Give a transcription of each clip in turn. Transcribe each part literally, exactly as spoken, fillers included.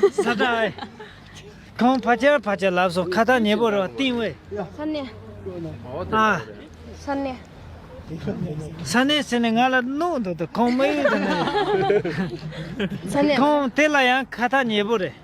ས་ཏྲ་ཨེ། ཁོང་ཕལ་ཆེར་ཕལ་ཆེར་ལབ་སོང་། ཁ་ཐག་ཉེ་པོ་རེད་བ། ཏིང་ཝེ། ས་གནས། ཨ། ས་གནས། ས་གནས་ཟེར་ནས་ང་ལ་གནོད་འདུག་ད། ཁོང་མི་ཡིན་ད་ནི། ས་གནས། ཁོང་དེ་ལ་ཡང་ཁ་ཐག་ཉེ་པོ་རེད།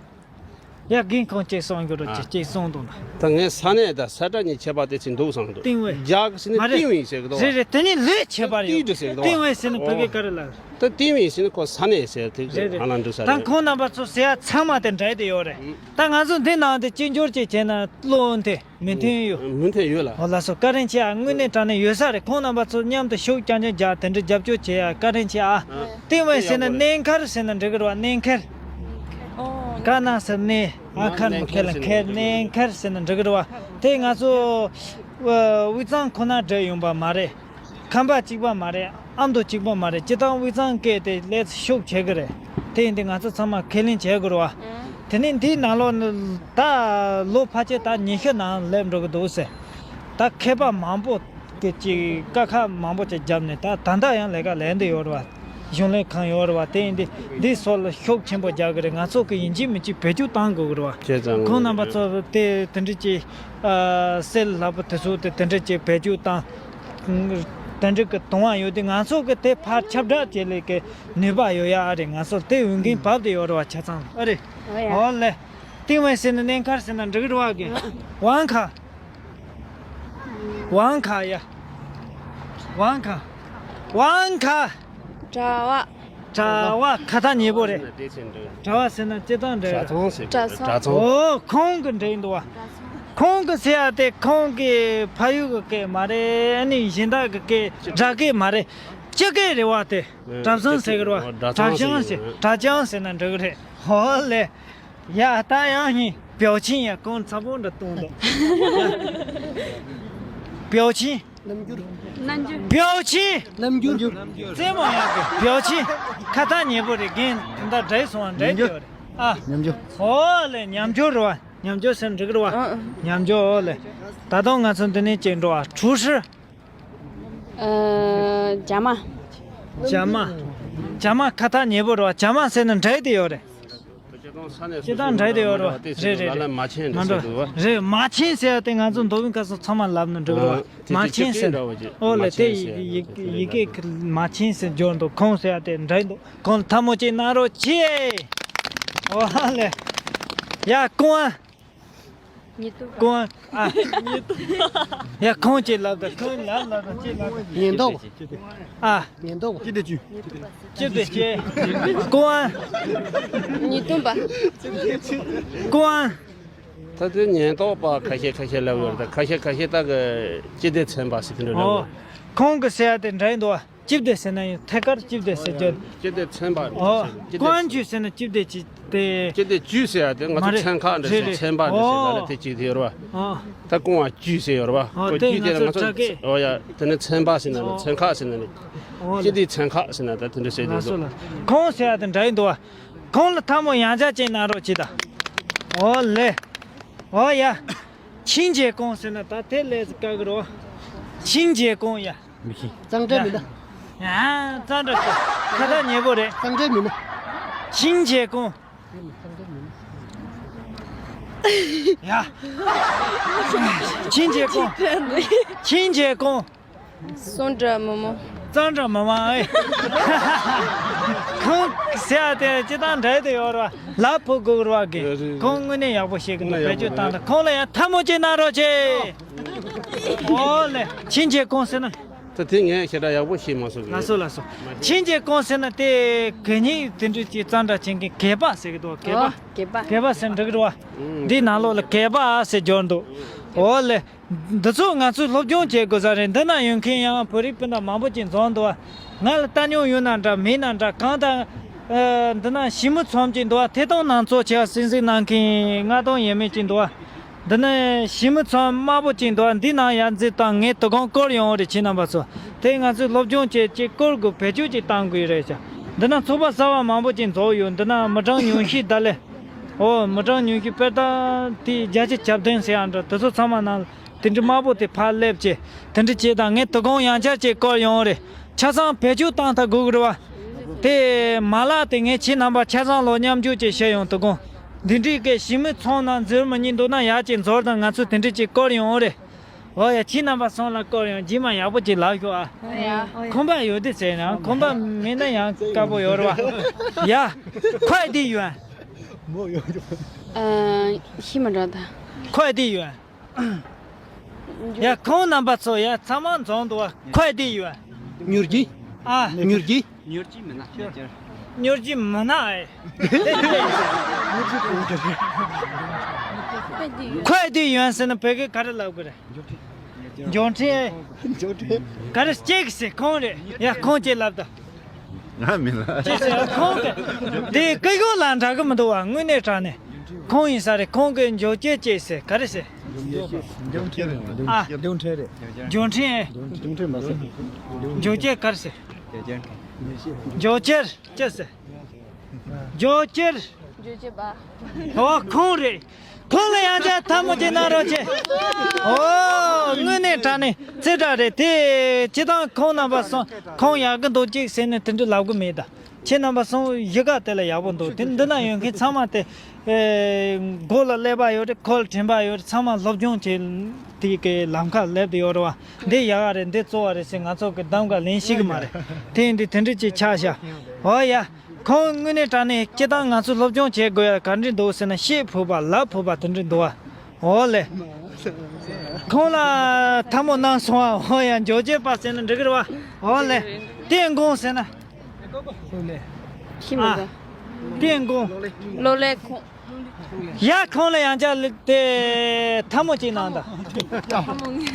ཡ་རྒན་ཁོང་གཅིག་གསུང་རྒྱུ་རོ། ཨ། གཅིག་གཅིག་གསུང་དང་། ད་ངས་ས་གནས་དང་ས་ཏྲ་གཉིས་ཁྱད་པར་དེ་ཚོ་འདུག་བསམ་འདུག་ཏིང་ཝེ། རྒྱ་གི་ཟེར་ནས་མ་རེད། ཏིང་ཝེ་ཟེར་གི་འདུག་བ། རེད་རེད། དེ་ནི་ལུས་ཁྱད་པར་ཡོད། ཏིང་ཝེ་ཟེར་ནས་བོད་སྐད་ག་རེ་ལབ། ད་ཏིང་ཝེ་ཟེར་ནས་ཁོ་ས་གནས་ཟེར་དེ་རེད་རེད། ང་ལ་འདུག་ས་ད་རེད། ཁོང་རྣམ་པ་ཚོ་ཟེར་ཡ་ཚང་མ་དེ་འདྲ་དེ་ཡོད་རེད། ཨུ། ད་ང་ཚོ་འདི་ནང་དེ་སྐྱིད་འབྱོར་ཅིག་བྱས་ན་བློ་འོན་ཏེ་མི་མཐུན་ཡོད། མི་མཐུན་ཡོད་ལ། ཨོ་ལགས་སོ། བཀའ་དྲིན་ཆེ་ཨ། དངོས་གནས་དྲང་གནས་ཡོད་ས་རེད། ཁོང་རྣམ་པ་ཚོ་མཉམ་དུ་ཤུགས་རྐྱང་རྐྱང་རྒྱག་དེ་འདྲ་རྒྱབ་སྐྱོར་བྱེད་ཡ་བཀའ་དྲིན་ཆེ་ཨ། ཨ། ཏིང་ཝེ་ཟེར་ན་གནས་མཁར་ཟེར་ན་འགྲིག་གི་རེད་བ། གནས་མཁར། ཨོ། ཀ་ན་ས་གནས། ཨ་མཁར་མ་མཁར་ལ་མཁར། གནས་མཁར་ཟེར་ན་འགྲིག་གི་རེད་བ། དེ་ང་ཚོ་དབུས་གཙང་ཁོ་ན་འདྲ་ཡོང་པ་མ་རེད། ཁམས་པ་གཅིག་པ་མ་རེད། ཨ་མདོ་གཅིག་པ་མ་རེད། སྤྱིར་བཏང་དབུས་གཙང་སྐད་དེ་ལས་ཤུགས་ཆེ་གི་རེད། དེ་ཡིན་དུས་ང་ཚོ་ཚང་མ་ཁས་ལེན་བྱེད་དགོས་རེད་བ། དེ་ནས་འདིའི་ནང་ལོགས་ནི་ད་ལོ་ཕལ་ཆེར་ད་ཉི་ཤུ་ནང་སླེབས་འགྲོ་གི་འདུག་ཟེར། ད་མཁས་པ་མང་པོ་གི་ཅིག་དཀའ་ཁག་མང་པོ་ཅིག་བརྒྱབ་ནས་ད་ད་ལྟ་ཡང་ལས་ཀ་ལས་འདི་ཡོད་རེད་བ། གཞུང་ལས་ཁང་ཡོད་རེད་བ། དེ་ཡིན་དུས་འདི་སོགས་ལ་ཤུགས་ཆེན་པོ་རྒྱག་གི་རེད། ང་ཚོ་གི་ཡིན་གཅིག་མིན་གཅིག་བེད་སྤྱོད་གཏང་དགོས་གི་རེད་བ། བྱས་ཙང་ཁོང་རྣམ་པ་ཚོ་དེ་དེ་འདྲ་ཅིག་སེལ་ལྷག་པ་དེ་ཚོ་དེ་དེ་འདྲ་ཅིག་བེད་སྤྱོད་བཏང་། དེ་འདྲ་གི་དུང་བ་ཡོད་དུས་ང་ཚོ་གི་དེ་ཕར་ཁྱབ་བསྒྲགས་བྱེད་ལས་ཀི་ནུས་པ་ཡོད་ཡ་ཨ་རེད། ང་ཚོ་དེ་འོས་འགན་བབས་ཏེ་ཡོད་རེད་བ། ཆ་ཚང་ཨ་རེད། ཨོ་ཡ། ཨོ་ལེ། ཏིང་ཝེ་ཟེར་ན་གནས་མཁར་ཟེར་ན་འགྲིག་རེད་བ་གི། ཝང་ཁ། ཝང་ཁ་ཡ། ཝང་ཁ། ཝང་ཁ། གྲྭ་བ། གྲྭ་བ་ཁ་ཐག་ཉེ་པོ་རེད། གྲྭ་བ་ཟེར་ན་སྤྱིར་བཏང་འདྲ་རེད། གྲྭ་ཚང་ཟེར། གྲྭ་ཚང་། གྲྭ་ཚང་། ཨོ་ཁོང་གི་འདྲ་ཡིན་འདུག་བ། ཁོང་གི་ཟེར་ཡ་དེ་ཁོང་གི་ཕ་ཡུལ་གི་སྐད་མ་རེད། ཨ་ནི་གཞན་དག་གི་སྐད་སྦྲག་སྐད་མ་རེད། སྤྱི་སྐད་རེད་བ་དེ། གྲྭ་ཚང་ཟེར་གི་རེད་བ། གྲྭ་ཚང་ཟེར། གྲྭ་ཚང་ཟེར་ན་འགྲིག་གི་རེད། ཨོ་ལེ། ཡ་ད་ཡང་ཧིན་表情ཡ་གོང་ཚ་པོ་འདྲ་གཏོང་འདུག表情། རྣམ་འགྱུར། རྣམ་འགྱུར།表情། རྣམ་འགྱུར། རྩེད་མོ་ཡག་གི་表情། ཁ་ཐག་ཉེ་པོ་རེད། རྒན་དེ་འདྲ་འདྲ་སོང་བ་འདྲ་རྒྱུ་རེད་ཨ། རྣམ་འགྱུར། ཨོ་ལེ་རྣམ་འགྱུར་རེད་བ། རྣམ་འགྱུར་ཟེར་འགྲིག་རེད་བ། ཨ། རྣམ་འགྱུར་ཨོ་ལེ། ད་དུང་ང་ཚོ་འདི་ནས་ཅིག་འགྲོ་བ། 厨师། ཨ། ཇ་མ། ཇ་མ། ཇ་མ་ཁ་ཐག་ཉེ་པོ་རེད་བ། ཇ་མ་ཟེར་ན་འདྲ་དེ་ཡོད་རེད། སྤྱིར་བཏང་འདྲ་དེ་ཡོད་རེད་བ། རེད་རེད་རེད། མ་ཆེན་འདྲ་ཟེར་འདུག་བ། རེད། མ་ཆེན་ཟེར་ཡ་དེ་ང་ཚོ་མདོ་དབུས་ཁམས་གསུམ་ཚང་མ་ལབ་ན་འགྲིག་རེད་བ། མ་ཆེན་ཟེར། ཨོ་ལེ་དེ་ཡི་གེ་མ་ཆེན་ཟེར་འབྱོར་འདུག་ཁོང་ཟེར་ཡ་དེ་འདྲ་འདུག་ཁོང་ལ་ཐལ་མོ་ཅིག་གནང་རོགས་གྱིས། ཨོ་ལེ། ཡ་ཀོང་ཨ། ཉེ་དུ་པ། ཀོང་ཨ། ཡ་ཁོང་ཅིག་ལབ་དང་ཁོང་ལབ་ལབ་དང་ཅིག་ལབ་དང་། ཉེན་རྟོག་པ། ཨ། ཉེན་རྟོག་པ། སྤྱི་བདེ་ཅུས། སྤྱི་བདེ་ཅུས། ཀོང་ཨ། ཉེན་རྟོག་པ། ཀོང་ཨ། ད་དེ་ཉེན་རྟོག་པ་ཁ་ཤས་ཁ་ཤས་ལབ་ཡོད་རེད། ད་ཁ་ཤས་ཁ་ཤས་ད་གི་སྤྱི་བདེ་ཚན་པ་ཟེར་གི་འདྲ་ལབ་ཡོད། ཁོང་གི་ཟེར་ཡ་དེ་འདྲ་ཡིན་འདུག་བ། སྤྱི་བདེ་ཟེར་ན་ཡང་ཐད་ཀར་སྤྱི་བདེ་ཟེར་རྒྱུ། སྤྱི་བདེ་ཚན་པ། ཨོ། སྤྱི་བདེ། ཀོང་ཨན་ཅུས་ཟེར་ན་སྤྱི་བདེ་ཅིག་དེ། སྤྱི་བདེ་ཅུས་ཟེར་ཡ་དེ་ང་ཚོ་མ་རེད། ཚན་ཁག་འདྲ་རེད་ཟེར། རེད། ཚན་པ་འདྲ་ཟེར་ལ་ལ་ཨོ། དེ་གཅིག་དེ་ཡོད་རེད་བ། ཨོ། ད་ཀོང་ཨན་ཅུས་ཟེར་ཡོད་རེད་བ། ཨོ་ཁོ་དེ་ཅུས་དེ་ང་ལ་ང་ཚོ་ཚོ་དྲ་རྒྱ། ཨོ་ཡ་དེ་ནི་ཚན་པ་ཟེར་ན་ནི། ཨོ། ཚན་ཁག་ཟེར་ན་ནི། ཨོ་སྤྱི་བདེ་ཚན་ཁག་ཟེར་ན་ད་དེ་འདྲ་ཟེར་ལ་དེ་སོ་ཚོ། ལ་ཁོང་ཟེར་ཡ་དེ་འདྲ་ཡིན་འདུག་བ། ཁོང་ལ་ཐལ་མོ་ཡང་བསྐྱར་ཅིག་གནང་རོགས་གྱིས་ད། ཨོ་ལེ། ཨོ་ཡ། ཆིང་ཇེ་ཀོང་ཟེར་ན་ད་དེ་ལས་སུ་དཀའ་གི་རོ། ཆིང་ཇེ་ཀོང་ཡ། མི་ཤེས། གཙང་སྦྲ་མི་འདུག་ཡ། གཙང་སྦྲ་ཁ་ཐག་ཉེ་པོ་རེད། གཙང་སྦྲ་མི་འདུག་ཆིང་ཇེ་ཀོང་། ཡ། ཆིང་ཇེ་ཀོང་། ཆིང་ཇེ་ཀོང་། གཙང་སྦྲ་མི་མང་། གཙང་སྦྲ་མི་མང་ཨེ། ཁོང་ཟེར་ཡ་དེ་སྤྱིར་བཏང་འདྲ་དེ་ཡོད་རེད་བ། ལ་ཕུག་དགོས་རེད་བ་གི། རེད་རེད། ཁོང་དངོས་གནས་ཡག་པོ་ཤེས་གི་འདུག་དངོས་གནས་བེད་སྤྱོད་ཡག་པོ་བཏང་ད། ཁོང་ལ་ཡང་ཐལ་མོ་ཅིག་གནང་རོགས་གྱིས། ཨོ་ལེ། ཆིང་ཇེ་ཀོང་ཟེར་ན། ད་དེ་ངས་ཞེ་དྲག་ཡག་པོ་ཤེས་མ་སོང་གི། ལགས་སོ་ལགས་སོ། ཆིང་ཇེ་ཀོང་ཟེར་ན་དེ་གད་སྙིགས་དེ་འདྲ་ཅིག་གཙང་སྦྲ་བྱེད་མཁན་གད་པ་ཟེར་གི་འདུག་གད་པ། ཨོ་གད་པ། གད་པ་ཟེར་འགྲིག་རེད་བ། ཨང་། འདི་ནང་ལོགས་ལ་གད་པ་ཟེར་སྦྱོར་འདུག་ཨོ་ལེ། འདི་ཚོ་ང་ཚོས་སློབ་སྦྱོང་བྱེད་དགོས་ས་རེད། འདི་ན་ཡོད་མཁན་ཡང་བོད་རིགས་སྤུན་ཟླ་མང་པོ་ཅིག་འཛོམས་འདུག་བ། ང་ལ་ལྟ་མྱོང་ཡོད་ན་འདྲ་མེད་ན་འདྲ། གང་ལྟར། ཨ། འདི་ན་ཞི་མི་ཚོམ་ཅིག་འདུག་བ། ཐད་གཏོང་ནང་ཚོགས་བྱས་སེམས་གཟིགས་གནང་མཁན་མངའ་གདོང་ཡས་མས་ཅིག་འདུག་བ། འདི་ན་ཞི་མི་ཚོམ་དམར་པོ་ཅིག་འདུག་བ། འདི་ནང་ཡར་འཛུལ་དང་ངའི་དོ་དགོང་སྐོར་ཡོང་བ་རེད། ཁྱེད་རྣམ་པ་ཚོ་དེ་ང་ཚོས་སློབ་སྦྱོང་བྱས་ཅིག་སྐོར་དགོས། བེད་སྤྱོད་ཅིག་བཏང་དགོས་རེད་ཤག་འདི་ན་ཚོགས་པ་གསར་པ་མང་པོ་ཅིག་འཛོམས་ཡོད། འདི་ན་མི་གྲངས་ཉུང་ཤས་ད་ལས། ཨོ་མི་གྲངས་ཉུང་ཤས་དཔེར་ན་དེ་བརྒྱ་ཆ་གྱ་བདུན་ཟེར་ཡང་འདྲ། དེ་ཚོ་ཚང་མ་ནང་དེ་འདྲ་དམར་པོ་དེ་ཕར་སླེབས་བྱས་དེ་འདྲ་བྱས་དང་ངས་དོ་དགོང་ཡང་བསྐྱར་ཅིག་སྐོར་ཡོང་རེད། ཆ་ཚང་བེད་སྤྱོད་བཏང་ཐག་དགོས་ཀྱི་རེད་བ། དེ་མ་ལག་དེ་ངས་ཁྱེད་རྣམ་པ་ཆ་ཚང་ལོ་མཉམ་འཇོག་ཅིག་བྱས་ཡོང་། དོ་དགོང་ འདི་འདྲའི་གི་ཞི་མོལ་ཚོགས་ནང་འཛུལ་མི་ཉན་འདུག་ན་ཡར་ཅིག་འཛུལ་དང་། ང་ཚོ་དེ་འདྲ་ཅིག་སྐོར་ཡོང་རེད། འོ་ཡ། ཁྱེད་རྣམ་པ་ཚང་ལ་སྐོར་ཡོང་། རྗེས་མ་ཡག་པོ་ཅིག་ལབ་ཤོག་ཨ། ཨོ་ཡ། ཁང་པ་ཡོད་དེ་ཟེར་ན། ཁང་པ་མེད་ན་ཡང་དཀའ་པོ་ཡོད་རེད་བ། ཡ།快递员། 呃，西门庄的。 快递员། ཡ། ཁོང་རྣམ་པ་ཚོ་ཡ་ཚང་མ་འཛོམས་འདུག་བ། 快递员། མྱུར་སྐྱེལ། ཨ། མྱུར་སྐྱེལ། མྱུར་སྐྱེལ་མི་སྣ། མྱུར་སྐྱེལ་མི་སྣ་ཨེ། 快递员་ཟེར་ན་བོད་སྐད་ག་རེ་ལབ་དགོས་རེད། འབྱོར་འཕྲིན་ཨེ། འབྱོར་འཕྲིན། ག་རེ་སྐྱེལ་གི་ཟེར། ཁོང་རེད་ཡ། ཁོང་ཅིག་ལབ་དང་། ང་མིན་ལ། ཅེས་ཟེར་ཁོང་གི། འདི་སྐད་ཡིག་ལ་འདྲ་གི་མི་འདུག་བ། དངོས་གནས་དྲང་གནས་ཁོང་ཡིན་ས་རེད། ཁོང་གི་འབྱོར་སྐྱེལ་ཅེས་ཟེར། ག་རེ་ཟེར། འབྱོར་འཕྲིན་རེད། ཨ། འབྱོར་འཕྲིན་རེད། འབྱོར་འཕྲིན་ཨེ། འབྱོར་འཕྲིན་མ་ཟེར། འབྱོར་སྐྱེལ་ག་རེ་ཟེར། འབྱོར་སྐྱེལ་ཅེས་ཟེར། འབྱོར་སྐྱེལ། འབྱོར་སྐྱེལ། འབྱོར་སྐྱེལ་པ། ཨོ་ཁོང་རེད། ཁོང་ལ་ཡང་བསྐྱར་ཐལ་མོ་ཅིག་གནང་རོགས་བྱེད། ཨོ་དངོས་གནས་དྲང་གནས་རྩེ་གྲས་རེད་དེ། སྤྱིར་བཏང་ཁོང་རྣམ་པ་སོང་། ཁོང་ཡག་གི་འདུག་ཅིག་ཟེར་ནས་དེ་འདྲ་ལབ་གི་མེད་ད། ཁྱེད་རྣམ་པ་སོང་གཞིས་ཀ་དེ་ལ་ཡག་པོ་འདུག་དེ་འདི་ན་ཡོད་མཁན་ཚང་མ་དེ། ཨེ། མགོ་ལ་ཀླད་པ་ཡོད་རེད། ཁོག་ལ་དྲན་པ་ཡོད་རེད། ཚང་མ་སློབ་སྦྱོང་བྱེད། དེ་གའི་ལམ་ཁ་སླེབས་བསྡད་ཡོད་རེད་བ། འདི་ཡག་ག་རེད། འདི་གཙོ་བོ་རེད་ཟེར་ང་ཚོ་གི་གདམ་ག་ལེན་ཤེས་གི་མ་རེད། དེ་ཡིན་དུས་དེ་འདྲ་ཅིག་ཆགས་ཤག་ཨོ་ཡ། ཁོང་དངོས་གནས་དྲང་གནས་སྤྱིར་བཏང་ང་ཚོ་སློབ་སྦྱོང་བྱེད་དགོས་ཡ་ག་འདྲ་འདུག་ཟེར་ན། བཤད་ཕོད་པ་ལབ་ཕོད་པ་དེ་འདྲ་འདུག་བ། ཨོ་ལེ། ཁོང་ལ་ཐལ་མོ་གནང་སོང་བ། ཨོ་ཡ། འབྱོར་སྐྱེལ་པ་ཟེར་ན་འགྲིག་གི་རེད་བ། ཨོ་ལེ། ཏན་ཀོང་ཟེར་ན། ཤི་མི་ཨ། དགོས། ཏན་ཀོང་། 罗列孔。 ཡ། ཁོང་ལ་ཡང་བསྐྱར་དེ་ཐལ་མོ་གཅིག་གནང་དང་།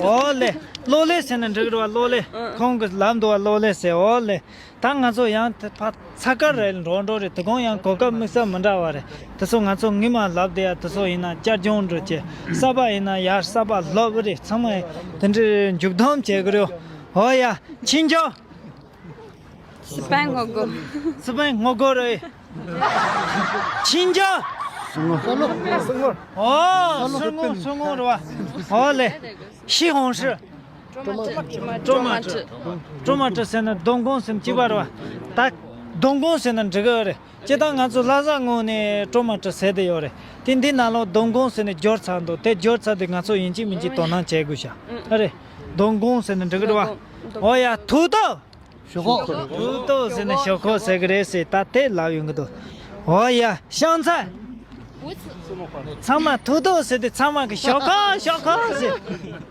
ཨོ་ལེ། 罗列ཟེར་ན་འགྲིག་གི་རེད་བ། 罗列། ཁོང་གིས་ལབ་འདུག་བ། 罗列ཟེར། ཨོ་ལེ། ད་ང་ཚོ་ཡང་དེ་ཕར་ཚ་དཀར་རེ་འགྲོ་འགྲོ་རེད། དེ་གོང་ཡང་གོ་སྐབས་དམིགས་བསལ་མི་འདྲ་བ་རེད། དེ་ཚོ་ང་ཚོ་སྔོན་མ་ལབ་བསྡད་ཡ་དེ་ཚོ་ཡིན་ན་བསྐྱར་སྦྱོང་འགྲོ་བྱས། གསར་པ་ཡིན་ན་ཡར་གསར་པ་ལབ་རེད། ཚང་མ་དེ་འདྲའི་མཇུག་བསྡོམས་བྱེད་གི་རེད། ཨོ་ཡ། ཁྱེད་ཚོ། 西班牙语。 西班牙语རེད། ཁྱེད་ཚོ། ཨོ། སུན་ངོ་སུན་ངོ་རེད་བ། ཨོ་ལེ། 西红柿། 多马汁。 多马汁ཟེར་ན་སྡོང་གོང་ཟེར་ན་གཅིག་པ་རེད་བ། ད་སྡོང་གོང་ཟེར་ན་འགྲིག་གི་རེད། སྤྱིར་བཏང་ང་ཚོ་ལྷ་ས་ངོས་ནས་多马汁ཟེར་དེ་ཡོད་རེད། དེ་འདི་ནང་ལོགས་སྡོང་གོང་ཟེར་ནས་སྦྱོར་ཚར་འདུག་དེ་སྦྱོར་ཚར་དུས་ང་ཚོ་ཡིན་གཅིག་མིན་གཅིག་དོ་སྣང་བྱེད་དགོས་ཤག་ཨ་རེད། སྡོང་གོང་ཟེར་ན་འགྲིག་གི་རེད་བ། ཨོ་ཡ། 土豆། 土豆。 土豆ཟེར་ན་ཞོག་ཁོག་ཟེར་གི་རེད་ཟེར། ད་དེ་ལབ་ཡོང་གི་འདུག་ཨོ་ཡ། 香菜། ཚང་མ་土豆ཟེར་དུས་ཚང་མ་གི་ཞོག་ཁོག་ཞོག་ཁོག་ཟེར།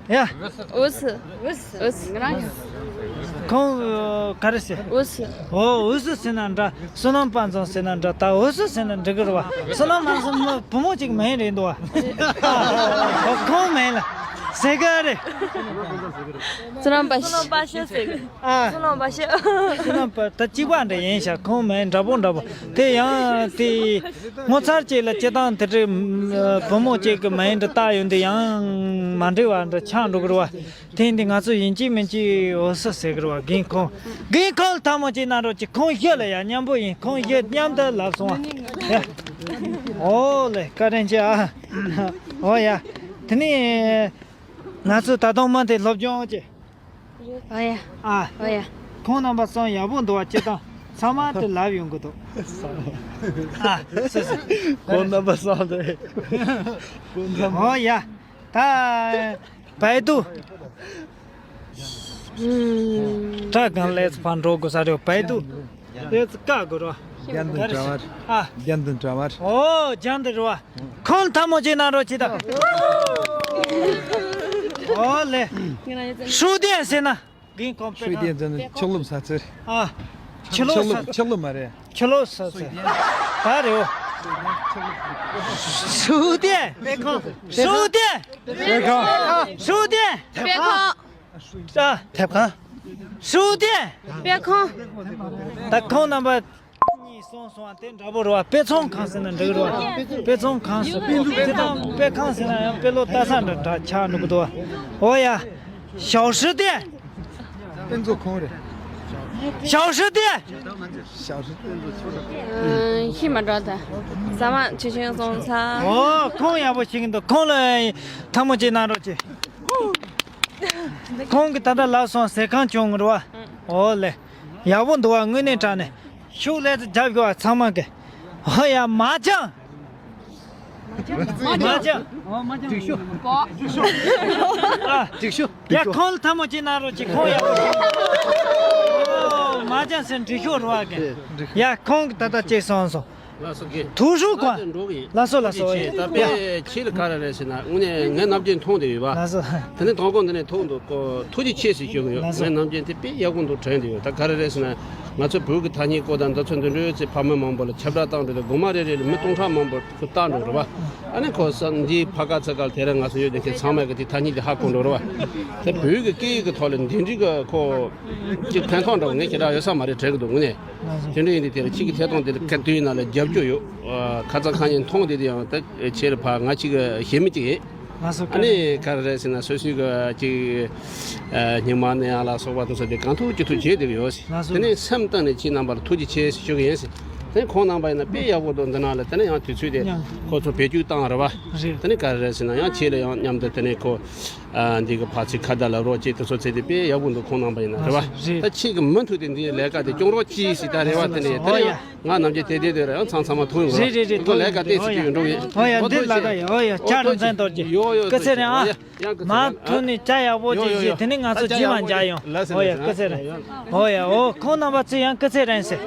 ཡ། 胡子。 胡子。 ཁོང་ག་རེ་ཟེར། 胡子。 ཨོ། 胡子ཟེར་ན་འདྲ། བསོད་ནམས་དཔལ་འཛོམས་ཟེར་ན་འདྲ། ད་འུ་སུ་ཟེར་ན་འགྲིག་གི་རེད་བ། བསོད་ནམས་དཔལ་འཛོམས་བུ་མོ་གཅིག་མིང་རེད་འདུག་བ། ཨོ། ཁོང་མིང་ལ་ཟེར་གི་རེད། བསོད་ནམས་པ། བསོད་ནམས་པ་ཤི་ཟེར་གི། ཨ། བསོད་ནམས་པ་ཤི། བསོད་ནམས་པ་ད་གཅིག་པ་འདྲ་ཡིན་ཤག་ཁོང་མིང་འདྲ་པོ་འདྲ་པོ། དེ་ཡང་དེ་ངོ་མཚར་ཅིག་ལ་སྤྱིར་བཏང་དེ་འདྲའི་བུ་མོ་གཅིག་གི་མིང་འདྲ་བཏགས་ཡོང་དུས་ཡང་མ་འགྲིག་པ་འདྲ་ཆགས་འགྲོ་གི་རེད་བ། དེ་ཡིན་དུས་ང་ཚོ་ཡིན་གཅིག་མིན་གཅིག་འུ་སུ་ཟེར་གི་རེད་བ། རྒན་ཁོང་། རྒན་ཁོང་ལ་ཐལ་མོ་གཅིག་གནང་རོགས་གྱིས། ཁོང་བཞི་ལ་ཡ་མཉམ་པོ་ཡིན། ཁོང་བཞི་མཉམ་དུ་ལབ་སོང་བ། ཡ། ཨོ་ལེ། བཀའ་དྲིན་ཆེ་ཨ། ཨོ་ཡ། དེ་ནས་ང་ཚོ་ད་དུང་མ་དེ་སློབ་སྦྱོང་བྱེད། ཨོ་ཡ། ཨ། ཨོ་ཡ། ཁོང་རྣམ་པ་ཚང་ཡག་པོ་འདུག་བ། སྤྱིར་བཏང་ཚང་མ་དེ་ལབ་ཡོང་གི་འདུག་ཨ། སོ་སོ། ཁོང་རྣམ་པ་ཚང་དེ། ཨོ་ཡ། ད། 百度。 ཨུམ། ད་གང་ལས་ཕར་འགྲོ་དགོས་ས་རེད། 百度། ལས་བཀག་དགོས་རོ། རྒྱན་དང་འདྲ་བར། ཨ། རྒྱན་དང་འདྲ་བར། ཨོ། རྒྱན་དང་འདྲ་བ། ཁོང་ཐལ་མོ་གཅིག་གནང་རོགས་གྱིས་ད། ཨོ་ལེ། 书店ཟེར་ན། རྒན་ཁོང་དཔེ་书店ཟེར་ན་ཕྱག་ལུམ་ཟ་ཚུལ། ཨ། ཕྱག་ལུམ་ཟ། ཕྱག་ལུམ་མ་རེད། ཕྱག་ལུམ་ཟ་ཚུལ། ད་རེད། 书店། 书店། 书店། 书店། 书店། དཔེ་ཁང་། ཨ། དེབ་ཁང་། 书店། དཔེ་ཁང་། ད་ཁོང་རྣམ་པ་གཉིས་གསུངས་སོང་བ། དེ་འདྲ་པོ་རེད་བ། དཔེ་ཚོང་ཁང་ཟེར་ན་འགྲིག་རེད་བ། དཔེ་ཚོང་ཁང་ཟེར། དེ་དང་དཔེ་ཁང་ཟེར་ན་ཡང་དཔེ་ལོ་ལྟ་ས་འདྲ་འདྲ་ཆགས་འགྲོ་གི་འདུག་བ། ཨོ་ཡ། 小吃店། དཔེ་མཛོད་ཁང་རེད། 小吃店། 小吃店། 嗯， ཤི་མ་འགྲོ་ད། ཟ་མ་ཆུ་ཆུན་སོང་ཚ། ཨོ། ཁོང་ཡག་པོ་ཤེས་ཀྱི་འདུག་ཁོང་ལ་ཐལ་མོ་གཅིག་གནང་རོགས་གྱིས། ཁོང་གིས་ད་ལྟ་ལབ་སོང་། ཟས་ཁང་བྱུང་རེད་བ། ཨོ་ལེ། ཡག་པོ་འདུག་བ། དངོས་གནས་དྲང་གནས། ཤུགས་ལས་རྒྱབ་དགོས་བ་ཚང་མ་གི། ཨོ་ཡ། 麻将། མ་ཅང་། ཨོ་མ་ཅང་། འགྲིག་ཤོ། ཨ། འགྲིག་ཤོ། ཡ་ཁོང་ལ་ཐལ་མོ་ཅིག་གནང་རོགས་གྱིས། ཁོང་ཡག་པོ། ཨོ་མ་ཅང་ཟེར། འགྲིག་ཤོ་རེད་བ་གི། ཡ་ཁོང་གི་ད་ལྟ་ཅིག་སོང་སོང་། ལགས་སོ་གི། ཐུགས་སུ་ལགས་གོ། ལགས་སོ་ལགས་སོ། ཁྱེད་ད་དཔེ་ཁྱེད་ལ་ག་རེ་རེད་ཟེར་ན། དངོས་གནས་ངས་ནམ་རྒྱུན་མཐོང་བསྡད་ཡོད་པ། ལགས་སོ། དེ་ནས་དང་པོ་འདི་ནས་ཐུགས་འདུག་གོ། ཐུགས་རྗེ་ཆེ་ཟེར་ཞུ་གི་ཡོད། ལགས་སོ། ངས་ནམ་རྒྱུན་དེ་དཔེ་ཡག་པོ་འདུག་དྲན་བསྡད་ཡོད། ད་ག་རེ་རེད་ཟེར་ན། ང་ཚོ་བོད་ཀྱི་ཐ་སྙད་སྐོར་དང་འདི་ཚོ་འདི་འདྲའི་ཚེ་ཕ་མ་མང་པོ་ལ་ཁྱབ་བསྒྲགས་བཏང་འགྲོ་དུས། སྒོ་མ་རེ་རེ་ལ་མི་སྟོང་ཕྲག་མང་པོ་ཁོ་བལྟ་འགྲོ་རེད་བ། ཨ་ནི་ཁོ་ས་འདིའི་ཕ་ག་ཚ་ག་ལ་དེ་རིང་ང་ཚོ་ཡོད་དེ་ཁྱེད་ཚང་མས་ཀྱི་དེ་ཐ་སྙད་དེ་ཧ་གོ་འགྲོ་རེད་བ། དེ་བོད་ཀྱི་སྐད་ཡིག་གི་ཐོག་ལ་འདི་འདྲའི་གི་ཁོ་ཅིག་ཕན་ཐོགས་འདྲ་བོ་ངས་ཁྱེད་རང་ཡོད་ས་མ་རེད་དྲན་གི་འདུག་དངོས་གནས། དེ་འདྲ་ཡིན་དུས་དེ་ལ་ཁྱེད་ཀྱི་ཐད་གཏོང་དེ་ལ་ག་དུས་ཡིན་ན་ལ་རྒྱབ་སྐྱོར་ཡོད། ཨ། ཁ་སང་ཁ་ཉིན་མཐོང་དེ་དེ་ཡང་ད་ཁྱེད་ལ་ཕ་ང་གཅིག་གི་གཞན་མི་གཅིག་ཡིན། ང་ཚོ་ཨ་ནི་ག་རེ་རེད་ཟེར་ན། སོ་སོའི་གི་ཅིག་ཨ། སྙིང་མ་ནད་ཡམས་ལ་སོགས་པ་དེ་ཚོ་དེ་གང་ཐུབ་ཅི་ཐུབ་བྱས་བསྡད་ཀྱི་ཡོད། ང་ཚོ་དེ་ནས་སེམས་གཏིང་ནས་ཁྱེད་རྣམ་པར་ཐུགས་རྗེ་ཆེ་ཞུ་གི་ཡིན་ཟེར། དེ་ཁོང་རྣམ་པ་ཡིན་ན་དཔེ་ཡག་པོ་འདུག་འདི་ནང་ལ་དེ་ནས་ཡང་དུས་ཚོད་དེ་ཡང་ཁོ་ཚོ་བེད་སྤྱོད་བཏང་རེད་བ། རེད། དེ་ནས་ག་རེ་རེད་ཟེར་ན། ཡང་ཁྱེད་ལ་ཡང་མཉམ་དུ་དེ་ནས་ཁོ། ཨ། འདི་གི་ཕར་ཚུར་ཁ་བརྡ་ལབ་རོགས་ཅིག་དེ་ཚོ་བྱས་ཏེ་དཔེ་ཡག་པོ་འདུག་ཁོང་རྣམ་པ་ཡིན་ན་རེད་བ། རེད། ད་ཁྱེད་ཀྱི་མུ་མཐུད་དེ་འདིའི་ལས་ཀ་དེ་སྐྱོང་རོགས་གྱིས་ཟེར། ད་རེ་བ་དེ་འདྲ་ཡོད། དེ་ཡང་ང་ནམ་རྒྱུན་དེ་དེ་དེ་རེད། ཡང་མཚམས་མཚམས་མ་ཐུག་ཡོང་གི་རེད། རེད་རེད། ཁོ་ལས་ཀ་ཏོག་ཙམ་ཅིག་ཡོད་འགྲོ་གི། ཨོ་ཡ། འདི་ལ་ད་ཡ། ཨོ་ཡ། ཨོ་ཅག་ཏོག་ཙམ་རིང་ཐོར་གྱི། ཡོ་ཡོ། སྐུ་ཚེ་རིང་ཨ། ཡང་སྐུ་ཚེ་མ་རིང་། ཐུག་ནས་ཅག་ཡག་པོ་ཅིག་བཞེས། དེ་ནས་ང་ཚོ་རྗེས་མ་མཇལ་ཡོང་། ཨོ་ཡ། སྐུ་ཚེ་རིང་། ཨོ་ཡ། ཨོ་ཁོང་རྣམ་པ་ཚོ་ཡང་སྐུ་ཚེ་རིང་ཟེར།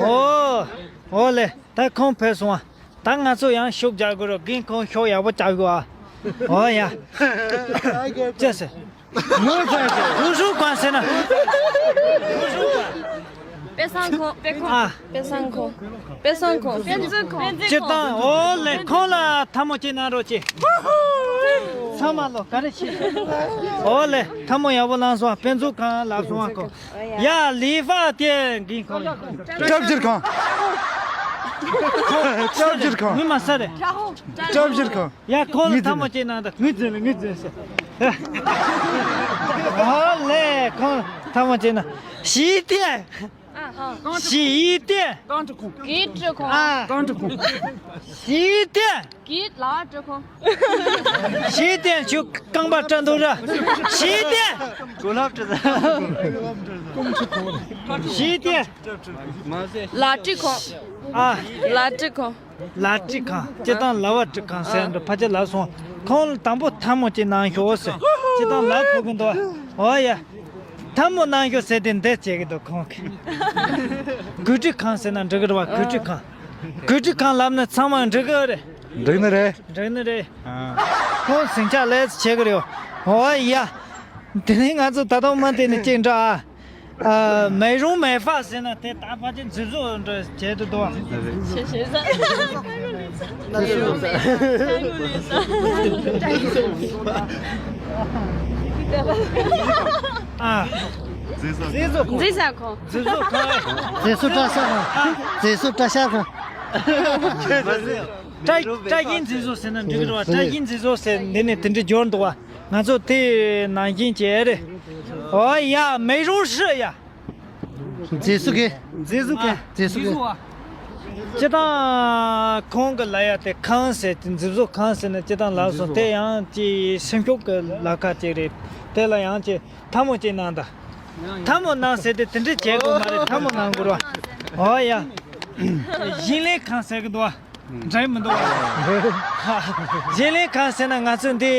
ཨོ། ཨོ་ལེ། ད་ཁོང་ཕེབས་སོང་ཨ། ད་ང་ཚོ་ཡང་ཤུགས་རྒྱག་དགོས་རེད། རྒན་ཁོང་ཤུགས་ཡག་པོ་རྒྱག་དགོས་ཨ། ཨོ་ཡ། ཅི་ཟེར། ངོ་ཚ་ཞིག་ཧུ་ཧྲུ་ཁང་ཟེར་ན། ཧུ་ཧྲུ་ཁང་། དཔེ་བཟང་ཁང་། དཔེ་ཁང་། ཨ། དཔེ་བཟང་ཁང་། དཔེ་བཟང་ཁང་། དཔེ་མཛོད་ཁང་། སྤྱིར་བཏང་། ཨོ་ལེ། ཁོང་ལ་ཐལ་མོ་ཅིག་གནང་རོགས་གྱིས། ཚང་མ་ལོ་ག་རེ་བྱེད། ཨོ་ལེ། ཐལ་མོ་ཡག་པོ་བླངས་སོང་། དཔེ་མཛོད་ཁང་ལབ་སོང་ཨ་ཁོ། ཡ། ལི་ཧྥ་ཏེ་གིན་ཁོ། སྐྱབས་རྗེ་ཁང་། སྐྱབས་རྗེ་ཁང་། ངོ་མ་ས་རེད། སྐྱབས་རྗེ་ཁང་། ཡ། ཁོང་ལ་ཐལ་མོ་ཅིག་གནང་དང་། ངུ་འཛིན་ལ་ངུ་འཛིན་ཟེར། ཨོ་ལེ། ཁོང་ལ་ཐལ་མོ་ཅིག་གནང་། ཞི་ཏེ། ཞི་ཏེ། རྐང་གྲུ་ཁོང་། གི་གྲུ་ཁོང་། ཨ། རྐང་གྲུ་ཁོང་། ཞི་ཏེ། གི་ལ་གྲུ་ཁོང་། ཞི་ཏེ། ཁྱོད་རྐང་པ་སྐྲ་འདུག་ར། ཞི་ཏེ། གོ་ལབ་གྲུ། ཞི་ཏེ། ལ་གྲུ་ཁོང་། ཨ། ལ་གྲུ་ཁོང་། ལ་གྲུ་ཁང་། སྤྱིར་བཏང་ལ་བ་གྲུ་ཁང་ཟེར་འདུག་ཕལ་ཆེར་ལབ་སོང་། ཁོང་ལ་དང་པོ་ཐལ་མོ་ཅིག་གནང་ཤོག་ཟེར། སྤྱིར་བཏང་ལབ་ཕོད་ཀྱི་འདུག་ཨོ་ཡ། ཐལ་མོ་གནང་ཤོག་ཟེར་དེ་འདི་བྱེད་ཀྱི་འདུག་ཁོང་གིས། གོས་གྲུ་ཁང་ཟེར་ན་འགྲིག་གི་རེད་བ། གོས་གྲུ་ཁང་། གོས་གྲུ་ཁང་ལབ་ན་ཚང་མ་འགྲིག་གི་རེད། འགྲིག་ནི་རེད། འགྲིག་ནི་རེད། ཨ། ཁོང་ཟིང་ཆ་ལས་བྱེད་ཀྱི་རེད། ཨོ་ཡ། དེ་ནས་ང་ཚོ་ད་དུང་མ་དེ་ནས་གཅིག་འདྲ་ཨ། ཨ།美容美发ཟེར་ན་དེ་ད་ཕལ་ཆེར་མཛེས་བཟོ་འདྲ་བྱེད་དུ་འདུག་ཨ། ཞེས་ཞེས་ཟེར། ཨ། མཛེས་བཟོ། མཛེས་བཟོ་ཁང་། མཛེས་བཟོ་བཀྲ་ཤིས་ཁང་། མཛེས་བཟོ་བཀྲ་ཤིས་ཁང་། བཀྲ་བཀྲ་ཤིས་མཛེས་བཟོ་ཟེར་ན་འགྲིག་གི་རེད་བ། བཀྲ་ཤིས་མཛེས་བཟོ་ཟེར་འདི་ནས་དེ་འདྲ་འབྱོར་འདུག་བ། ང་ཚོ་དེ་ནང་བཞིན་བྱས་རེད། ཨོ་ཡ། 美容室ཡ། མཛེས་བཟོ་གི། མཛེས་བཟོ་གི། མཛེས་བཟོ་གི། སྤྱིར་བཏང་ཁོང་གི་ལབ་ཡ་དེ་ཁང་ཟེར་དེ། མཛེས་བཟོ་ཁང་ཟེར་ན་སྤྱིར་བཏང་ལབ་སོང་། དེ་ཡང་ཅིག་སེམས་ཤུགས་ཀྱི་ལབ་ཁ་ཅིག་རེད། དེ་ལ་ཡང་ཅིག་ཐལ་མོ་ཅིག་གནང་དང་། ཐལ་མོ་གནང་ཟེར་དེ་དེ་འདྲ་བྱེད་དགོས་མ་རེད། ཐལ་མོ་གནང་དགོས་རེད་བ། ཨོ་ཡ། ཞིང་ལས་ཁང་ཟེར་གི་འདུག་བ། འགྲིག་མི་འདུག་བ། ཞིང་ལས་ཁང་ཟེར་ན་ང་ཚོ་འདི།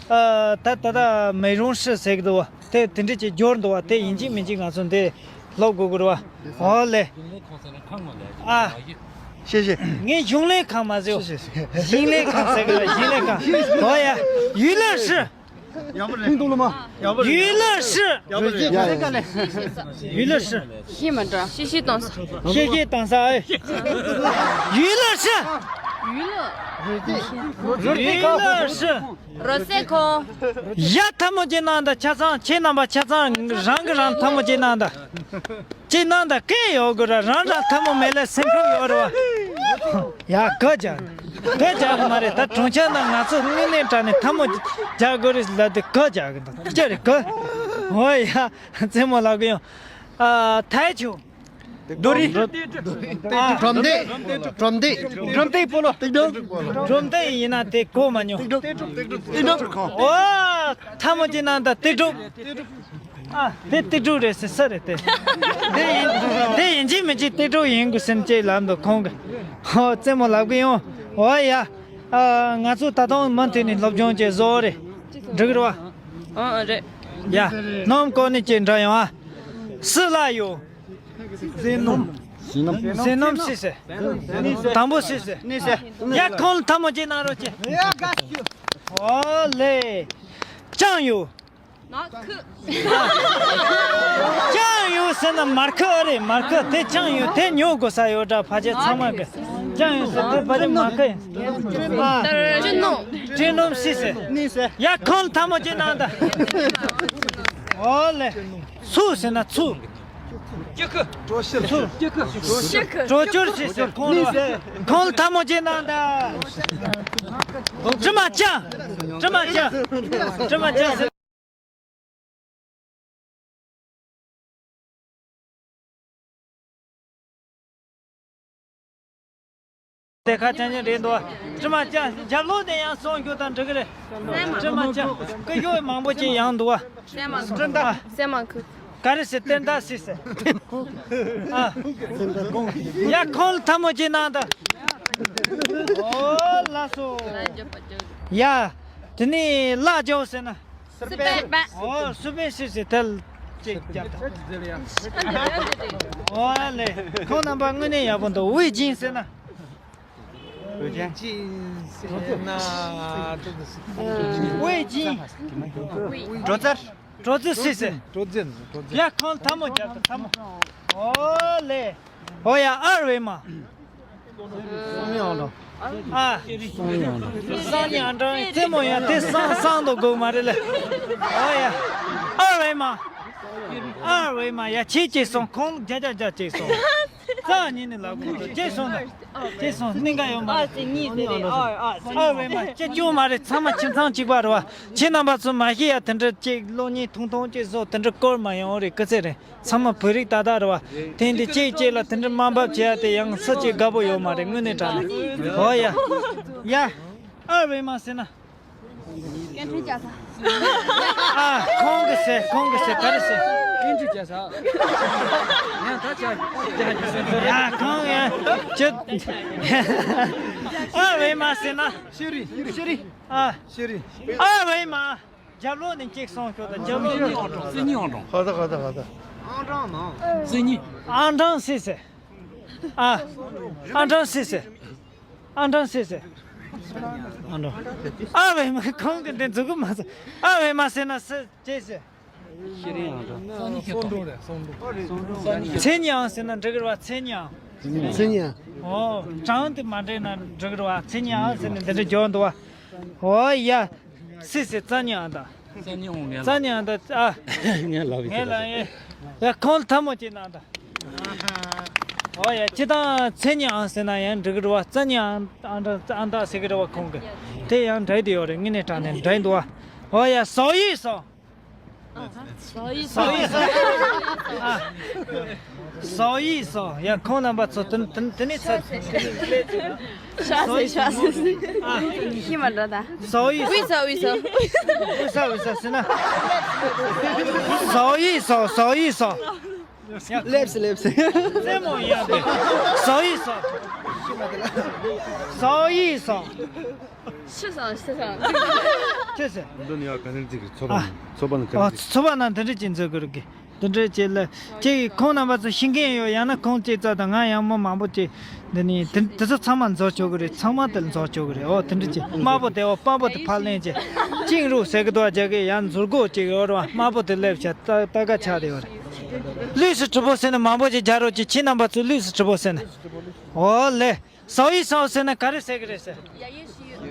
ཨ། ད་ད་ལྟ་美容室ཟེར་གི་འདུག་བ། དེ་དེ་འདྲ་ཅིག་འབྱོར་འདུག་བ། དེ་ཡིན་གཅིག་མིན་གཅིག་ང་ཚོ་འདི་སློབ་དགོས་ཀྱི་རེད་བ། ཨོ་ལེ། ཨ། ཤེས་ཤེས། ངས་གཞུང་ལས་ཁང་མ་ཟེར། ཤེས་ཤེས། ཞིང་ལས་ཁང་ཟེར་གི་རེད། ཞིང་ལས་ཁང་། ཨོ་ཡ། 娱乐室། 听懂了吗？ 娱乐室。 ཡག་པོ་རེད། 娱乐室。 娱乐室。 ཤེས་མ་འདྲ། ཤེས་ཤེས་གཏོང་ས། ཤེས་ཤེས་གཏོང་ས་ཨེ། 娱乐室། 娱乐室། རོལ་རྩེད་ཁང་། རོལ་རྩེད་ཁང་། ཡ། ཐལ་མོ་ཅིག་གནང་དང་། ཆ་ཚང་ཁྱེད་རྣམ་པ་ཆ་ཚང་རང་གིས་རང་ཐལ་མོ་ཅིག་གནང་དང་། ཅིག་གནང་དང་། སྐད་ཡོད་དགོས་ར། རང་རང་ཐལ་མོ་མེད་ལ་སེམས་ཁུར་ཡོད་རེད་བ། ཡ། ག་རྒྱག་ག་རྒྱག་གི་མ་རེད། ད་གྲོང་ཁྱེར་ནང་ང་ཚོ་དངོས་གནས་དྲང་གནས་ཐལ་མོ་རྒྱག་དགོས་རེད་ལབ་དུས་ག་རྒྱག་གི་འདུག་ཅི་རེད་ག། ཨོ་ཡ། རྩེད་མོ་ལབ་གི་ཡོང་། ཨ། ཐལ་ཆུ། རྡོ་རིང་། སྒྲོམ་སྟེགས། སྒྲོམ་སྟེགས། སྒྲོམ་སྟེགས་སྤོ་ལོ། སྒྲོམ་སྟེགས་ཡིན་ན་དེ་གོ་མ་མྱོང་། ཨོ། ཐལ་མོ་ཅིག་གནང་དང་། སྟེགས་གྲུབ། ཨ། དེ་སྟེགས་གྲུབ་རེད་ཟེར་ས་རེད་དེ། དེ་ཡིན། དེ་ཡིན་གཅིག་མིན་གཅིག་སྟེགས་གྲུབ་ཡིན་དགོས་སེམས་ཅིག་ལབ་འདུག་ཁོང་གིས། ཨོ་རྩེད་མོ་ལབ་གི་ཡོང་། ཨོ་ཡ། ཨ། ང་ཚོ་ད་དུང་མུ་མཐུད་ནས་སློབ་སྦྱོང་བྱེད་བཟོ་རེད། འགྲིག་རེད་བ། ཨ་ཨ་རེད། ཡ། སྣུམ་བསྐོལ་ནས་ཅིག་འདྲ་ཡོང་ཨ། སུ་ལ་ཡོད། བཟས་སྣུམ། བཟས་སྣུམ་སུས་ཟེར། དང་པོ་སུས་ཟེར། ཡ། ཁོང་ལ་ཐལ་མོ་ཅིག་གནང་རོགས་གྱིས། ཨོ་ལེ། ཅང་ཡོད། མར་ཁུ། ཅང་ཡོད་ཟེར་ན་མར་ཁུ་ཨེ་རེད། མར་ཁུ་དེ་ཅང་ཡོད། དེ་ཉོ་དགོས་ས་ཡོད་འདྲ། ཕལ་ཆེར་ཚང་མ་གི་ཅང་ཡོད་ཟེར། དེ་ཕལ་ཆེར་མར་ཁུ་ཡིན། སྤྲེལ་སྣུམ། སྤྲེལ་སྣུམ་སུས་ཟེར། ཡ། ཁོང་ལ་ཐལ་མོ་ཅིག་གནང་དང་། ཨོ་ལེ། ཚུ་ཟེར་ན་ཚུ། ཅི་ཁུ། གྲོ་ཕྱུར། ཚུ། ཅི་ཁུ། གྲོ་ཕྱུར་ཟེར་ཟེར། ཁོང་ལ། ཁོང་ལ་ཐལ་མོ་ཅིག་གནང་དང་། དྲི་མ་ཅན། དྲི་མ་ཅན། དྲི་མ་ཅན་ཟེར། དེ་ཁ་ཅན་ཅན་རེད་འདུག་བ། དྲི་མ་ཅན། རྒྱབ་ལོགས་དེ་ཡང་སོང་རྒྱུ་དང་འགྲིག་གི་རེད། དྲི་མ་ཅན། སྐུ་ཞབས་མང་པོ་ཅིག་ཡང་འདུག་བ། སྤྲིན་ཟླ། སྲན་མ་ཁུ། ག་རེ་ཟེར། སྤྲིན་ཟླ་སུས་ཟེར། ཨ། ཡ། ཁོང་ལ་ཐལ་མོ་ཅིག་གནང་དང་། ཨོ་ལགས་སོ། ཡ། དེ་ནས་ལ་རྒྱོབ་ཟེར་ན། སི་པན། ཨོ། སི་པན་སུས་ཟེར། དེ་ལ་ཅིག་རྒྱབ་དང་། ཨོ་ལེ། ཁོང་རྣམ་པ་དངོས་གནས་ཡག་པོ་འདུག་ཝེ་ཇིན་ཟེར་ན། ཝེ་ཇིན་ཟེར་ན། ཝེ་ཇིན། གྲོ་རྩེ། གྲོ་རྩེ་སུས་ཟེར། གྲོ་རྩེ། གྲོ་རྩེ། ཡ། ཁོང་ལ་ཐལ་མོ་རྒྱབ་དང་། ཐལ་མོ། ཨོ་ལེ། ཨོ་ཡ། ཨར་ཝེ་མ། སང་ཉིན་ཨང་གྲངས། ཨ། སང་ཉིན་ཨང་གྲངས། སང་ཉིན་ཨང་གྲངས། རྩེད་མོ་ཡ། དེ་སང་སང་དུ་དགོས་མ་རེད་ལེ། ཨོ་ཡ། ཨར་ཝེ་མ། ཨར་ཝེ་མ། ཡ། ཁྱེད་ཅིག་སོང་། ཁོང་བརྒྱ་ཆ་བརྒྱ་ཅིག་སོང་། རྩ་ཉིད་ནས་ལབ་དགོས། ཅིག་སོང་ན། ཅིག་སོང་། གནད་འགག་ཡོད་མ་རེད། ཨར་ཝེ་མ། ཅི་སྐྱོན་མ་རེད། ཚང་མ་ཁྱིམ་ཚང་གཅིག་པ་རེད་བ། ཁྱེད་རྣམ་པ་ཚོ་མ་ཤེས་ཡ། དེ་འདྲ་ཅིག་གློག་བརྙན་ཐུང་ཐུང་ཅིག་བཟོ། དེ་འདྲ་སྐོར་མ་ཡོང་རེད། སྐུ་ཚེ་རིང་། ཚང་མ་བོད་རིགས་ཏག་ཏག་རེད་བ། དེ་འདི་གཅིག་གཅིག་ལ་དེ་འདྲ་དམའ་འབེབས་བྱེད་ཡ་དེ་ཡང་སུ་གཅིག་དགའ་པོ་ཡོད་མ་རེད། དངོས་གནས་དྲང་གནས། ཨོ་ཡ། ཡ། ཨར་ཝེ་མ་ཟེར་ན། ཀན་ཁྲི་རྒྱ་ས། ཨ། ཁོང་གིས་ཟེར། ཁོང་གིས་ཟེར། ག་རེ་ཟེར། ཀན་ཁྲི་རྒྱ་ས། ཡང་ད་ཆ། ཡ། ཁོང་ཡ། ཅི། ཨར་ཝེ་མ་ཟེར་ན། ཤེ་རི། ཤེ་རི། ཨ། ཤེ་རི། ཨར་ཝེ་མ། རྒྱབ་ལོགས་ནས་གཅིག་སོང་ཤོག་དང་། རྒྱབ་ལོགས་ནས། རྩེ་གཉིས་ཨང་གྲངས། ཧ་ད་ཧ་ད་ཧ་ད། ཨང་གྲངས་མང་། རྩེ་གཉིས། ཨང་གྲངས་སུས་ཟེར། ཨ། ཨང་གྲངས་སུས་ཟེར། ཨང་གྲངས་སུས་ཟེར། ཨང་གྲངས། ཨར་ཝེ་མ། ཁོང་གིས་འདི་འཛུགས་གི་མ་སོང་། ཨར་ཝེ་མ་ཟེར་ན་སུ་ཅི་ཟེར། ཤེ་རི་ཨང་གྲངས། སང་ཉིན་ཨང་གྲངས། མཚན་ཉིད་ཨང་ཟེར་ན་འགྲིག་གི་རེད་བ། མཚན་ཉིད་ཨང་། མཚན་ཉིད་ཨང་། ཨོ། གྲངས་དེ་མ་འདྲེས་ན་འགྲིག་གི་རེད་བ། མཚན་ཉིད་ཨང་ཟེར་ནས་འདི་འདྲ་འཇོག་འདུག་བ། ཨོ་ཡ། སུས་ཟེར། རྩ་ཉིད་ཨང་དང་། རྩ་ཉིད་ཨང་། རྩ་ཉིད་ཨང་དང་། ཨ། ངས་ལབ་ཡིན། ངས་ལབ་ཡིན། ཡ། ཁོང་ལ་ཐལ་མོ་ཅིག་གནང་དང་། ཨོ་ཡ། སྤྱིར་བཏང་མཚན་ཉིད་ཨང་ཟེར་ན་ཡང་འགྲིག་གི་རེད་བ། རྩ་ཉིད་ཨང་ཨང་དང་ཨང་དང་ཟེར་གི་རེད་བ། ཁོང་གིས་དེ་ཡང་འདྲ་དེ་ཡོད་རེད། དངོས་གནས་དྲང་གནས་འདྲ་འདུག་བ། ཨོ་ཡ། ཟོག་ཡིག་སོང་། ཟོག་ཡིག་སོང་། ཟོག་ཡིག་སོང་། ཨ། ཟོག་ཡིག་སོང་། ཡ། ཁོང་རྣམ་པ་ཚོ་དེ་དེ་དེ་ནས་ཚར། ཤ་ཟེར། ཤ་ཟེར། ཨ། ཤི་མ་འགྲོ་ད། ཟོག་ཡིག་སོང་། ཝི་ས་ཝི་ས། ཝི་ས་ཝི་ས་ཟེར་ན། ཟོག་ཡིག་སོང་། ཟོག་ཡིག་སོང་། ལེབ་སི་ལེབ་སི། རྩེད་མོ་ཡིན་ཡ་དེ། ཟོག་ཡིག་སོང་། ཟོག་ཡིག་སོང་། ཤི་སོང་། ཤི་སོང་། ཁྱོད་ཟེར། འདི་ནི་ཡ་ག་ནས་འཛིན་གི། ཚོ་པ་ཨ། ནང་ཚོ་པ་ནང་ག། ཨ། ནས་འཛིན། ཚོ་པ་ནང་དེ་འདྲ་ཅིག་འཛིན་དགོས་རེད་གི། དེ་འདྲ་ཅིག་ལ་ཅིག་ཁོང་རྣམ་པ་ཚོ་ཤེས་མཁན་ཡོད། ཡང་ན་ཁོང་ཅིག་ཙམ་དང་། ང་ཡང་མི་མང་པོ་ཅིག་འདི་ནི་དེ་དེ་ཚོ་ཚང་མ་འཛོལ་ཆོག་གི་རེད། ཚང་མ་དེ་འཛོལ་ཆོག་གི་རེད། ཨོ། དེ་འདྲ་ཅིག་དམར་པོ་དེ། ཨོ། དམར་པོ་དེ་ཕར་ལེན་ཅིག་ཅིང་རུ་ཟེར་གི་འདུག་རྒྱ་སྐད། ཡང་འཛུལ་སྒོ་ཅིག་ཡོད་རེད་བ། དམར་པོ་དེ་སླེབས་བྱས་ད་ད་ག་ཆགས་བསྡད་ཡོད་རེད། ལུས་སུ་གྲུབ་པོ་ཟེར་ནས་མང་པོ་ཅིག་རྒྱག་རོགས་ཅིག་ཁྱེད་རྣམ་པ་ཚོས་ལུས་སུ་གྲུབ་པོ་ཟེར་ནས། ཨོ་ལེ། ཟོག་ཡིག་ཟོག་ཟེར་ན་ག་རེ་ཟེར་གི་རེད་ཟེར། ཡ་ཡི་ཤི་ཡུ།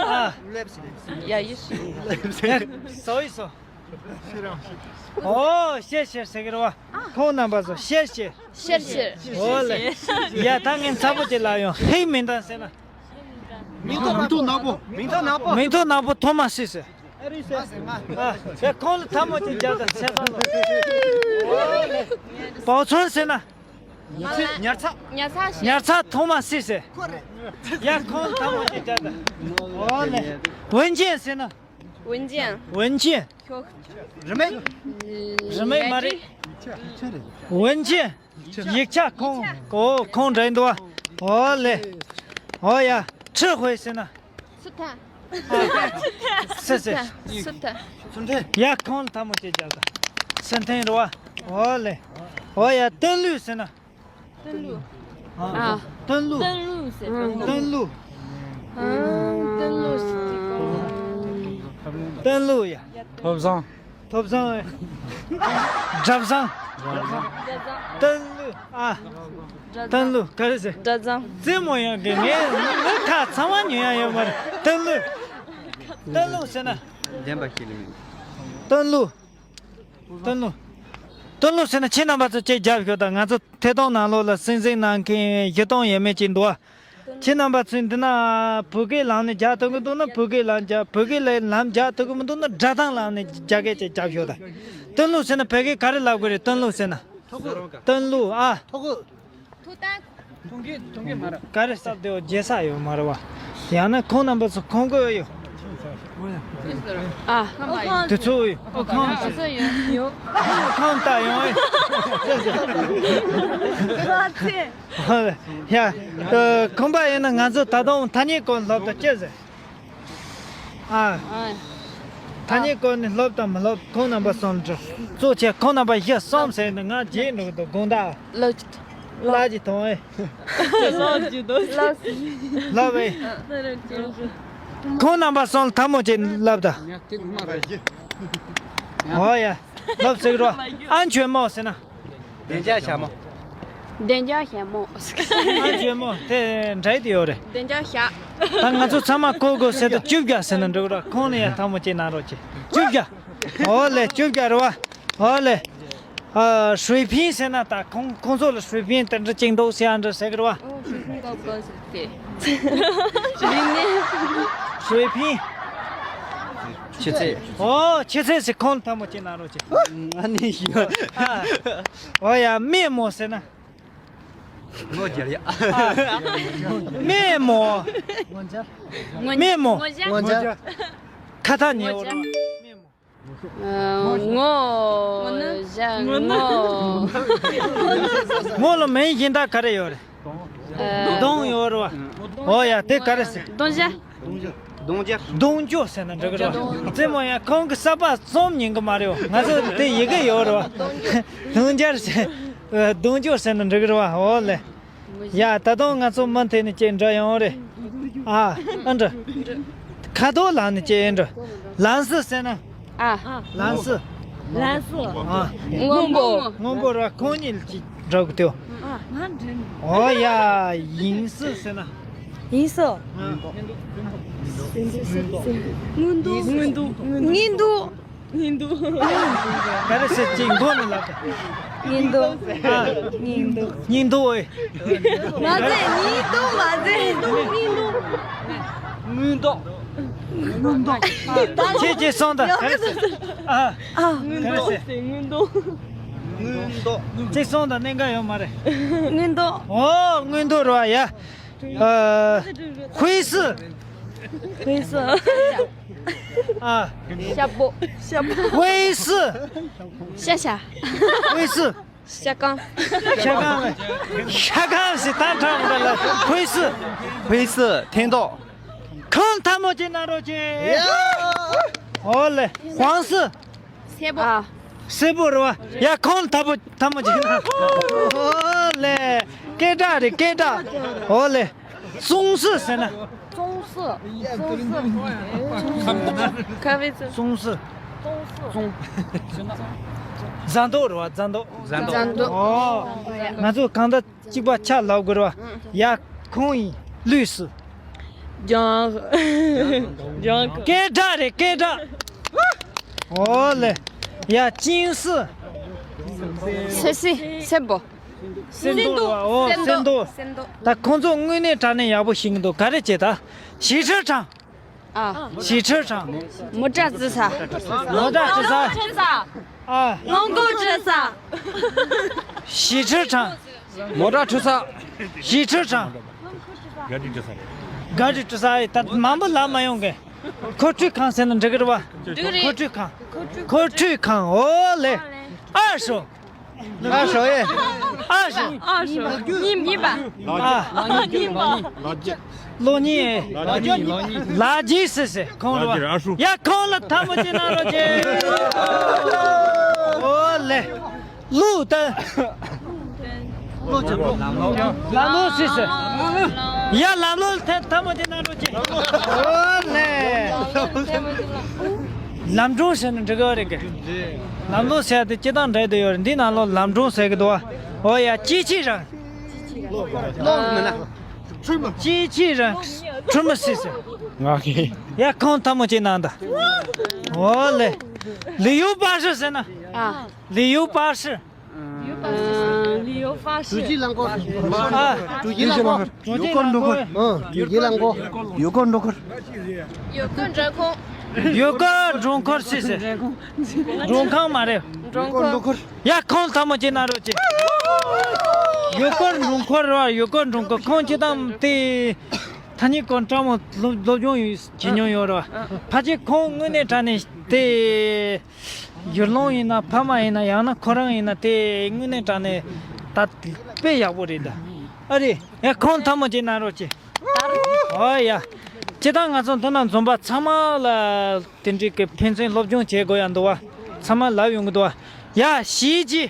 ཨ། ཡ་ཡི་ཤི་ཡུ། ཟོག་ཡིག་ཟོག། ཨོ། ཤེར་ཤེར་ཟེར་གི་རེད་བ། ཁོང་རྣམ་པ་ཚོ་ཤེར་ཤེར། ཤེར་ཤེར། ཨོ་ལེ། ཡ། ད་ངས་མཚར་པོ་ཅིག་ལབ་ཡོང་། ཧེ་མིན་ཏང་ཟེར་ན། མིང་ཐོ་ནག་པོ། མིང་ཐོ་ནག་པོ། མིང་ཐོ་ནག་པོ་ཐོག་མ་སུས་ཟེར། ཨ། ཡ། ཁོང་ལ་ཐལ་མོ་ཅིག་རྒྱག་དང་། ཚེ་ཐང་ལོ། ཨོ་ལེ། པའོ་ཚོན་ཟེར་ན། ཉར་ཚགས། ཉར་ཚགས། ཉར་ཚགས་ཐོག་མ་སུས་ཟེར། ཁོ་རེད། ཡ། ཁོང་ལ་ཐལ་མོ་ཅིག་རྒྱག་དང་། ཨོ་ལེ། ཝུན་ཅན་ཟེར་ན། ཝུན་ཅན། ཝུན་ཅན། ཁྱོ། རི་མེད། རི་མེད་མ་རེད། ཝུན་ཅན། ཡིག་ཆ། ཁོང་། ཨོ། ཁོང་འདྲ་འདུག་བ། ཨོ་ལེ། ཨོ་ཡ། ཁྲི་ཧུའེ་ཟེར་ན། སི་ཐན། སི་སི། སི་ཐན། ཡ་ཁོང་ལ་ཐལ་མོ་སྐྱེས་རྒྱབ་དང་། སི་ཐན་རེད་བ། ཨོ་ལེ། ཨོ་ཡ། ཏན་ལུའུ་ཟེར་ན། ཏན་ལུའུ། ཨ། ཏན་ལུའུ། ཏན་ལུའུ་ཟེར། ཏན་ལུའུ། ཨ། ཏན་ལུའུ་ཟེར་གོ། ཏན་ལུའུ་ཡ། ཐོབ་བཟང་། ཐོབ་བཟང་། གྲྭ་བཟང་། ཏན་ལུའུ། ཨ། ཏན་ལུའུ་ག་རེ་ཟེར། གྲྭ་བཟང་། རྩེད་མོ་ཡང་གི་ངས་ངའི་ཁ་ཚང་མ་ཉོ་ཡ་ཡོད་མ་རེད། ཏན་ལུའུ། ཏན་ལུའུ་ཟེར་ན། བདེན་པ་ཞིག་ལ་མིན། ཏན་ལུའུ། ཏན་ལུའུ། ཏན་ལུའུ་ཟེར་ན་ཁྱེད་རྣམ་པ་ཚོ་ཅིག་རྒྱབ་ཤོག་དང་། ང་ཚོ་ཐད་གཏོང་ནང་ལོགས་ལ་སེམས་སེམས་གནང་མཁན་བཞི་སྟོང་ཡས་མས་ཅིག་འདུག་བ། ཁྱེད་རྣམ་པ་ཚོས་འདི་ན་བོད་སྐད་ལམ་ནས་རྒྱག་ཐུབ་ཀྱི་འདུག་ན་བོད་སྐད་ལམ་རྒྱག་བོད་སྐད་ལ་ལམ་རྒྱག་ཐུབ་ཀྱི་མི་འདུག་ན་སྒྲ་གདངས་ལམ་ནས་རྒྱག་མཁན་ཅིག་རྒྱབ་ཤོག་དང་། ཏན་ལུའུ་ཟེར་ན་བོད་སྐད་ག་རེ་ལབ་དགོས་རེད། ཏན་ལུའུ་ཟེར་ན། ཏན་ལུའུ། ཨ། ཐོག་ཁུ། ཐུག་ཏན། ཐུག་གི་ཐུག་གི་མ་རེད། ག་རེ་ཟེར་དེ་བརྗེད་ས་ཡོད་མ་རེད་བ། ཡང་ན་ཁོང་རྣམ་པ་ཚོ་ཁོང་གི་ཡོད། ཨ། དེ་ཚོ་ཡོད། ཨོ་ཁོང་། ཨོ་ཁོང་། ཨོ་ཁོང་ཡོད། ཡོད། ཨོ་ཁོང་ད་ཡོང་ཨེ། ཡ། ཁོང་པ་ཡིན་ན་ང་ཚོ་ད་དུང་ཐ་སྙད་སྐོར་སློབ་གྲྭ་སྐྱེལ་ཟེར། ཨ། ཨ། ཐ་སྙད་སྐོར་ནས་སློབ་དང་མི་སློབ་ཁོང་རྣམ་པ་གསུམ་འགྲོ། གཙོ་ཆེ་ཁོང་རྣམ་པ་བཞི་གསུམ་ཟེར་ནས་ང་རྗེས་འགྲོ་གི་འདུག་དགོངས་དག་ལགས་ཀྱི་ཐོང་ཨེ། ལགས་ཀྱི་འདུག་ལགས་ལབ་ཨེ། ཁོང་རྣམ་པ་གསུམ་ཐལ་མོ་ཅིག་ལབ་ད། ཨོ་ཡ། ལབ་ཟེར་རོ། ཨ་མཆོད་མོ་ཟེར་ན། བདེ་འཇགས་ཞྭ་མོ། བདེ་འཇགས་ཞྭ་མོ། ཨ་མཆོད་མོ་དེ་འདྲ་དེ་ཡོད་རེད། བདེ་འཇགས་ཞྭ། ད་ང་ཚོ་ཚང་མ་གོ་དགོས་ཟེར་ཏེ་བཅོ་བརྒྱད་ཟེར་ན་འགྲིག་ར། ཁོང་ནས་ཡང་ཐལ་མོ་ཅིག་གནང་རོགས་གྱིས། བཅོ་བརྒྱད། ཨོ་ལེ། བཅོ་བརྒྱད་རེད་བ། ཨོ་ལེ། ཨ། ཧྲུའེ་ཕིང་ཟེར་ན་ད་ཁོང་ཁོང་ཚོ་ལ་ཧྲུའེ་ཕིང་དེ་འདྲ་ཅིག་འདུག་ཟེར་ཡ་འདྲ་ཟེར་གི་རེད་བ། ཨོ། ཧྲུའེ་ཕིང་ག་ག་ཟེར་ཏེ། ཧྲུའེ་ཕིང་། ཆུ་ཚོད། ཨོ། ཆུ་ཚོད་ཟེར། ཁོང་ལ་ཐལ་མོ་ཅིག་གནང་རོགས་གྱིས། ཨ་ནི་ཡོད། ཨ། ཨོ་ཡ། རྨས་མོ་ཟེར་ན། ངོ་རྒྱལ་ཡ། རྨས་མོ། ངོ་རྒྱལ། རྨས་མོ། ངོ་རྒྱལ། ཁ་ཐག་ཉེ་བོ་རེད། རྨས་མོ། ཨ། ངོ་། ངོ་ན། ངོ་ན། ངོ་། ངོ་ལ་མིང་གཞན་དག་ག་རེ་ཡོད་རེད། ཨ། གདོང་ཡོད་རེད་བ། ཨོ་ཡ། དེ་ག་རེ་ཟེར། གདོང་ཞྭ། གདོང་ཞྭ། གདོང་ཅོག་ཟེར་ན་འགྲིག་གི་རེད་བ། རྩེད་མོ་ཡ། ཁོང་གི་ས་པ་རྩོམ་ཉན་གི་མ་རེད་བ། ང་ཚོ་དེ་ཡི་གེ་ཡོད་རེད་བ། གདོང་ཅོག་ཟེར། གདོང་ཅོག་ཟེར་ན་འགྲིག་གི་རེད་བ། ཨོ་ལེ། ཡ། ད་དུང་ང་ཚོ་མུ་མཐུད་ནས་ཅིག་འགྲོ་ཡོང་རེད། ཨ། ཨ་འདྲ། ཁ་དོག་ལ་ནི་ཅིག་འདྲ། ལན་སི་ཟེར་ན། ཨ། ལན་སི། ལན་སི། ཨ། སྔོན་པོ། སྔོན་པོ་ར། ཁོང་གཉིས་ལ་ཅིག་འདྲ་གི་དེའོ། ཨ། ང་འདྲ། ཨོ་ཡ། དབྱིངས་སུ་ཟེར་ན། དབྱིངས་སུ། ཨ། སྔོན་འདུག་སྔོན་འདུག་སྔོན་འདུག་སྔོན་འདུག་སྔོན་འདུག་ག་རེ་ཟེར་ཅིག་མགོ་ནས་ལབ་ད། སྙིང་སྡུག་ཨ། སྙིང་སྡུག་སྙིང་སྡུག་ཨེ། མ་ཟད་སྙིང་སྡུག་མ་ཟད་སྙིང་སྡུག་སྔོན་འདུག་སྔོན་འདུག་ཨ། ཁྱེད་ཀྱིས་གསུངས་དང་། ག་རེ་ཟེར། ཨ། ཨ། ག་རེ་ཟེར། སྔོན་འདུག་སྔོན་འདུག་ཅིག་གསུངས་དང་། གནད་འགག་ཡོད་མ་རེད། སྔོན་འདུག་ཨོ། སྔོན་འདུག་རེད་བ་ཡ། ཨ། ཧུའེ་སི། ཧུའེ་སི། ཨ། ཤ་པོ། ཤ་པོ། ཧུའེ་སི། ཤ་ཤ། ཧུའེ་སི། ཤ་སྐམ། ཤ་སྐམ། ཤ་སྐམ་ཟེར་ད་དྲག་མི་འདུག་ལ། ཧུའེ་སི། ཧུའེ་སི། ཐེན་ཏོག་ཁོང་ཐལ་མོ་ཅིག་གནང་རོགས་གྱིས། ཨོ་ལེ། ཧུའང་སི། སེར་པོ། ཨ། སེར་པོ་རེད་བ། ཡ། ཁོང་ལ་ཐལ་པོ་ཐལ་མོ་ཅིག་གནང་། ཨོ་ལེ། སྐད་གྲགས་རེད། སྐད་གྲགས། ཨོ་ལེ། ཙུང་སི་ཟེར་ན། ཙུང་སི། ཙུང་སི། ཁ་བའི་ཙུང་། ཙུང་སི། ཙུང་སི། ཙུང་། ཟ་འདོད་རེད་བ། ཟ་འདོད། ཟ་འདོད། ཟ་འདོད། ཨོ། ང་ཚོ་གང་ལྟར་གཅིག་པ་ཆ་ལབ་དགོས་རེད་བ། ཡ། ཁོང་ཡིན། ལུས་སི། ལྗང་། ལྗང་། སྐད་གྲགས་རེད། སྐད་གྲགས། ཨོ་ལེ། ཡ། ཅིང་སི། སེར་སི། སེར་པོ། སེར་མདོག་རེད་བ། ཨོ། སེར་མདོག་སེར་མདོག་སེར་མདོག་ད་ཁོང་ཚོ་དངོས་གནས་དྲང་གནས་ཡག་པོ་ཤེས་ཀྱི་འདུག་ག་རེ་བྱེད་ད། ཞི་ཁྲི་ཁྲང་། ཨ། ཞི་ཁྲི་ཁྲང་། མོ་ཊ་བཙུགས་ས། མོ་ཊ་བཙུགས་ས། ཨ། སྔོན་འགོག་བྱེད་ས། ཞི་ཁྲི་ཁྲང་། མོ་ཊ་འཁྲུད་ས། ཞི་ཁྲི་ཁྲང་། ག་རི་འཁྲུད་ས། ག་རི་འཁྲུད་ས། ཨེ། ད་མང་པོ་ལབ་མ་ཡོང་གི། མཁོ་སྤྲོད་ཁང་ཟེར་ན་འགྲིག་གི་རེད་བ། འགྲིག་རེད། མཁོ་སྤྲོད་ཁང་། མཁོ་སྤྲོད་ཁང་། ཨོ་ལེ། ཨ་ཧྲོ། ཨ་ཧྲོ་ཨེ། ཨ་ཧྲུ། ཨ་ཧྲུ། གཉིས་གཉིས་པ། ཨ། གཉིས་པ། ལོ་གཉིས། ལ་རྒྱས་ཟེར་ཟེར་ཁོང་རུ་བ། ཡ་ཁོང་ལ་ཐལ་མོ་ཅིག་གནང་རོགས་གྱིས། ཨོ་ལེ། ལུ་ཏན། ལམ་ལོ་ཟེར་ཟེར། ཡ་ལམ་ལོ་ཐལ་ཐལ་མོ་ཅིག་གནང་རོགས་གྱིས། ཨོ་ལེ། ལམ་སྒྲུང་ཟེར་ན་འགྲིག་གི་རེད་གི། ལམ་ལོ་ཟེར་དེ་སྤྱི་བཏང་འདྲ་དེ་ཡོད་རེད། འདི་ནང་ལོ་ལམ་སྒྲུང་ཟེར་གི་འདུག་བ། ཨོ་ཡ་ཅི་ཅི་རང་། ལོ་མིན་ན། ཅི་ཅི་རང་། ཁྲུ་མི་སྲིད་ཟེར། ང་གི། ཡ་ཁོང་ཐལ་མོ་ཅིག་གནང་ད། ཨོ་ལེ། ལི་ཡུ་པ་ཧྲི་ཟེར་ན། ཨ། ལི་ཡུ་པ་ཧྲི། ལི་ཡུ་པ་ཧྲི། ཨ། གྲུ་གི་ལང་ཀོ། གྲུ་གི་ལང་ཀོ། ཡུ་གོར་འགྲོ་གོར། ཨ། གྲུ་གི་ལང་ཀོ། ཡུ་གོར་འགྲོ་གོར། ཡུ་གོར་འགྲོ་གོར། ཡུ་གོར་འགྲོ་གོར་སྲིད་ཟེར། འགྲོ་ཁང་མ་རེད། འགྲོ་གོར། ཡ་ཁོང་ཐལ་མོ་ཅིག་གནང་རོགས་གྱིས། ཡུ་གོར་འགྲོ་གོར་ར་ཡུ་གོར་འགྲོ་གོར། ཁོང་སྤྱི་བཏང་དེ། ཐ་སྙད་ཀུན་ཀྲང་མོ་སློབ་སློབ་སྦྱོང་ཡོད་བྱེད་མྱོང་ཡོད་ར། ཕལ་ཆེར་ཁོང་དངོས་གནས་དྲང་གནས་དེ། ཡུལ་ལུང་ཡིན་ན་ཕ་མ་ཡིན་ན་ཡང་ན་ཁོ་རང་ཡིན་ན་དེ་དངོས་གནས་དྲང་གནས་ད་དཔེ་ཡག་པོ་རེད་ད། ཨ་རེད། ཡ་ཁོང་ཐལ་མོ་ཅིག་གནང་རོགས་གྱིས། ཨོ་ཡ། སྤྱི་བཏང་ང་ཚོ་འདི་ན་འཛོམས་པ་ཚང་མ་ལ་དེ་འདྲའི་གི་ཕན་ཚུན་སློབ་སྦྱོང་བྱེད་དགོས་ཡ་འདུག་བ། ཚང་མ་ལབ་ཡོང་གི་འདུག་བ། ཡ་ཞི་ཅི།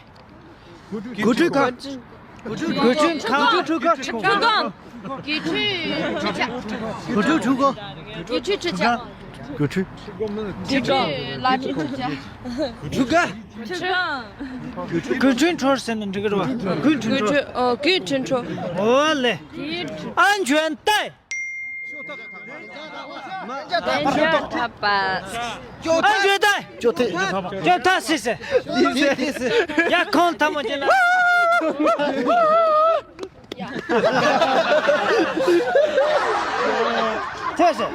གོ་ཁྲུས་ཁང་། གོ་ཁྲུས་ཁང་། གོ་ཁྲུས་ཁྲུས་ཁང་། གོ་ཁྲུས་ཁྲུས་ཁང་། གོ་ཁྲུས་ཁྲུས་ཁང་། གོ་ཁྲུས་ཁྲུས་ཁང་། གོ་ཁྲུས་ཁྲུས་ཁང་། གོ་ཁྲུས། གོ་ཁྲུས་ལ་ཁྲུས་ཁང་། གོ་ཁྲུས་ཁྲུས་ཁང་། གོས་ཁྲུས་འཁྲོལ་ཟེར་ན་འགྲིག་གི་རེད་བ། གོས་ཁྲུས་འཁྲོལ། ཨོ་གོས་ཁྲུས་འཁྲོལ། ཨོ་ལེ། ཨན་ཅུན་ཏའེ། ཨན་ཅུན་ཏའེ། ཅོ་ཐ། ཅོ་ཐ་སི་སི། ཡ་ཁོང་ཐལ་མོ་ཅིག་གནང་། ཐོས་སོ།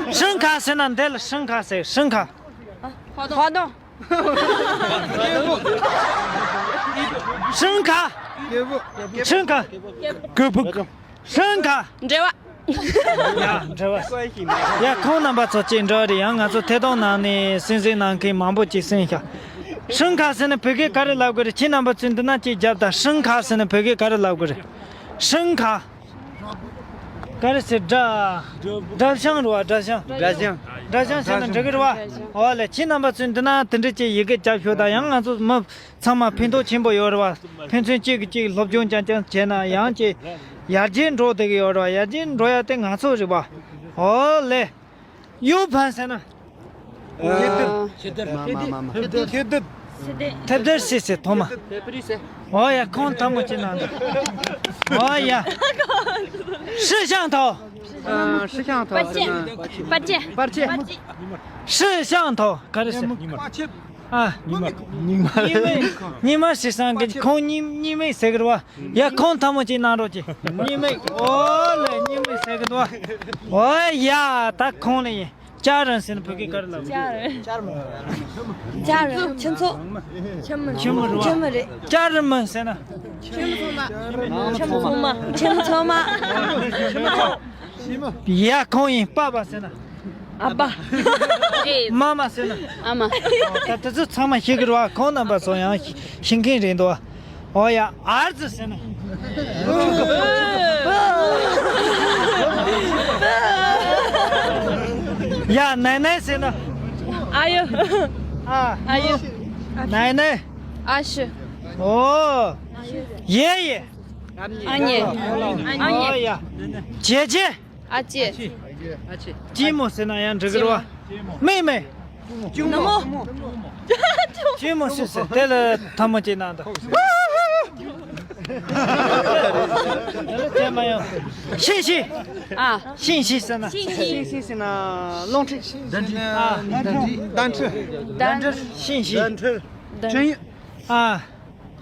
ཧྲིན་ཁ་ཟེར་ན་འདི་ལ་ཧྲིན་ཁ་ཟེར། ཧྲིན་ཁ། ཧ་དོ། ཧྲིན་ཁ། ཧྲིན་ཁ། གོས་ཕུག་ཧྲིན་ཁ། འབྲེལ་བ། ཡ་འབྲེལ་བ། ཡ་ཁོང་རྣམ་པ་ཚོ་ཅིག་འབྲེལ་བ་རེད། ཡང་ང་ཚོ་ཐད་གཏོང་ནང་ནས་གསན་གཟིགས་གནང་མཁན་མང་པོ་ཅིག་གསན་ཤག་ཧྲིན་ཁ་ཟེར་ན་བོད་སྐད་ག་རེ་ལབ་དགོས་རེད། ཁྱེད་རྣམ་པ་ཚོས་འདི་ན་ཅིག་རྒྱབ་དང་། ཧྲིན་ཁ་ཟེར་ན་བོད་སྐད་ག་རེ་ལབ་དགོས་རེད། ཧྲིན་ཁ། ག་རེ་ཟེར། སྒྲ། སྒྲ་བྱང་རེད་བ། སྒྲ་བྱང་། སྒྲ་བྱང་། སྒྲ་བྱང་ཟེར་ན་འགྲིག་གི་རེད་བ། འོ་ལེ། ཁྱེད་རྣམ་པ་ཚོས་འདི་ན་དེ་འདྲ་ཅིག་ཡི་གེ་རྒྱབ་ཤོག་དང་། ཡང་ང་ཚོ་མི་ཚང་མ་ཕན་ཐོགས་ཆེན་པོ་ཡོད་རེད་བ། ཕན་ཚུན་གཅིག་གིས་གཅིག་སློབ་སྦྱོང་རྐྱང་རྐྱང་བྱས་ན་ཡང་ཅིག་ཡར་རྒྱས་འགྲོ་བསྡད་ཀྱི་ཡོད་རེད་བ། ཡར་རྒྱས་འགྲོ་ཡ་དེ་ང་ཚོ་རེད་བ། འོ་ལེ། གཡུ་ཕན་ཟེར་ན། ཨ། ཁེ་དིབ། མ་མ་མ་མ། ཁེ་དིབ། ཐེབ་དེར་སི་སི་ཐོག་མ། འོ་ཡ། ཁོང་ཐལ་མོ་ཅིག་གནང་འདུག་འོ་ཡ། ཧྲི་ཤང་ཐོ། ཨ། ཧྲི་ཤང་ཐོ། པར་ཆས། པར་ཆས། པར་ཆས། ཧྲི་ཤང་ཐོ། ག་རེ་ཟེར། ཨ། རྙིང་མ། རྙིང་མ། རྙིང་མ་ཧྲི་ཤང་གི། ཁོང་རྙིང་རྙིང་མ་ཟེར་གི་རེད་བ། ཡ་ཁོང་ཐལ་མོ་ཅིག་གནང་རོགས་གྱིས། རྙིང་མ། ཨོ་ལེ། རྙིང་མ་ཟེར་གི་འདུག་ཨོ་ཡ། ད་ཁོང་ལ་ཡིན། ཅ་རན་ཟེར་ན་བོད་སྐད་ག་རེ་ལབ། ཅ་རན། ཅ་རན། ཁྱུ་མཚོ། ཁྱུ་མོ། ཁྱུ་མོ་རེད་བ། ཅ་རན་མ་ཟེར་ན། ཁྱུ་མོ་ཚང་མ། ཁྱུ་མོ་ཚང་མ། ཡ་ཁོང་ཡིན། པ་པ་ཟེར་ན། ཨ་ཕ། མ་མ་ཟེར་ན། ཨ་མ། ད་དེ་ཚོ་ཚང་མ་ཤེས་ཀྱི་རེད་བ། ཁོང་རྣམ་པ་ཚོ་ཡང་ཤེས་མཁན་རེད་འདུག་ཨོ་ཡ། ཨར་ཙི་ཟེར་ན། ཡ། ནའི་ནའི་ཟེར་ན། ཨ་ཡོ། ཨ། ཨ་ཡོ། ནའི་ནའི། ཨ་ཤི། ཨོ། ཡེ་ཡེ། ཨ་མྱེས། ཨ་མྱེས། ཨོ་ཡ། ཅེ་ཅེ། ཨ་ཅེ། ཅི་མོ་ཟེར་ན་ཡང་འགྲིག་གི་རེད་བ། མེ་མེ། ཅུང་མོ། ཅི་མོ་ཟེར་ཟེར། དེ་ལ་ཐལ་མོ་ཅིག་གནང་དང་། དེ་ལ་དེ་མ་ཡོང་། ཤིང་ཤིང་། ཨ། ཤིང་ཤིང་ཟེར་ན། ཤིང་ཤིང་ཟེར་ན་རླུང་འཕྲིན། ཨ། གདན་ཁྲི། གདན་ཁྲི། ཤིང་ཤིང་། གདན་ཁྲི། ཨ།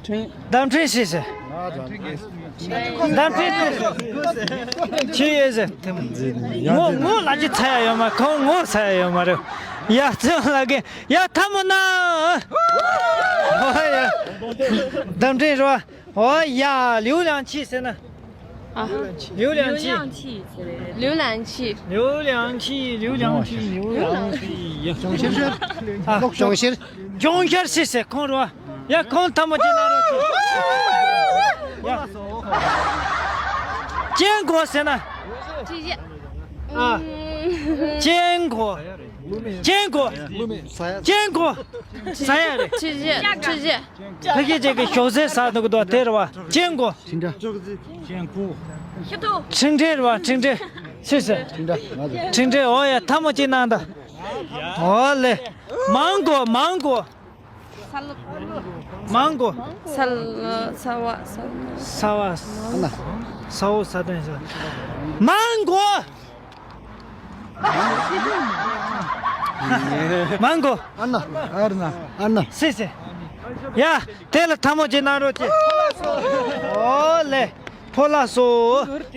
ཁྲིན། བརྡ་འཕྲིན་ཞིག་ཟེར། བརྡ་འཕྲིན་ཞིག་ཟེར། ཆི་ཡོད་ཟེར། ངོ་ངོ་ལ་ཅི་ཚ་ཡ་ཡོད་མ། ཁོང་ངོ་ཚ་ཡ་ཡོད་མ་རེད། ཡ་ཚེ་ལ་གི་ཡ་ཐལ་མོ་ན། ཨོ་ཡ། བརྡ་འཕྲིན་རོ། ཨོ་ཡ། ལིའུ་ལིང་ཆི་ཟེར་ན། ཨ། ལིའུ་ལིང་ཆི། ལིའུ་ལིང་ཆི། ལིའུ་ལིང་ཆི། ལིའུ་ལིང་ཆི། ལིའུ་ལིང་ཆི། ཡ། ཅོང་ཤེར། ཨ། ཅོང་ཤེར། ཅོང་ཤེར་ཞིག་ཟེར། ཁོང་རོ། ཡ་ཁོང་ཐལ་མོ་ཅིག་གནང་རོགས་གྱིས། ཅན་གོ་ཟེར་ན། ཅི་ཡ། ཨ། ཅན་གོ། ཅན་གོ། ཅན་གོ། ཟ་ཡ་རེད། ཅི་ཡ། ཅི་ཡ། ཕ་གི་ཅིག་གི་ཞོགས་ཟས་ཟ་འདུག་གི་འདུག་དེ་རེད་བ། ཅན་གོ། ཅན་གོ། ཕྲེང་འབྲེལ་རེད་བ། ཕྲེང་འབྲེལ། སུས་ཟེར། ཕྲེང་འབྲེལ། ཕྲེང་འབྲེལ། འོ་ཡ། ཐལ་མོ་གཅིག་གནང་དང་། འོ་ལེ། མང་གོ། མང་གོ། མང་གོ། ས་ལ། ས་བ། ས། ས་བ། ཨ་ན། ས་འོག་ས་སྟེང་ས། མང་གོ། མང་གོ། ཨ་ན། ཨ་ན། ཨ་ན། སི་སི། ཡ། དེ་ལ་ཐལ་མོ་གཅིག་གནང་རོགས་གྱིས། འོ་ལེ། ཕོ་ལ་སོ།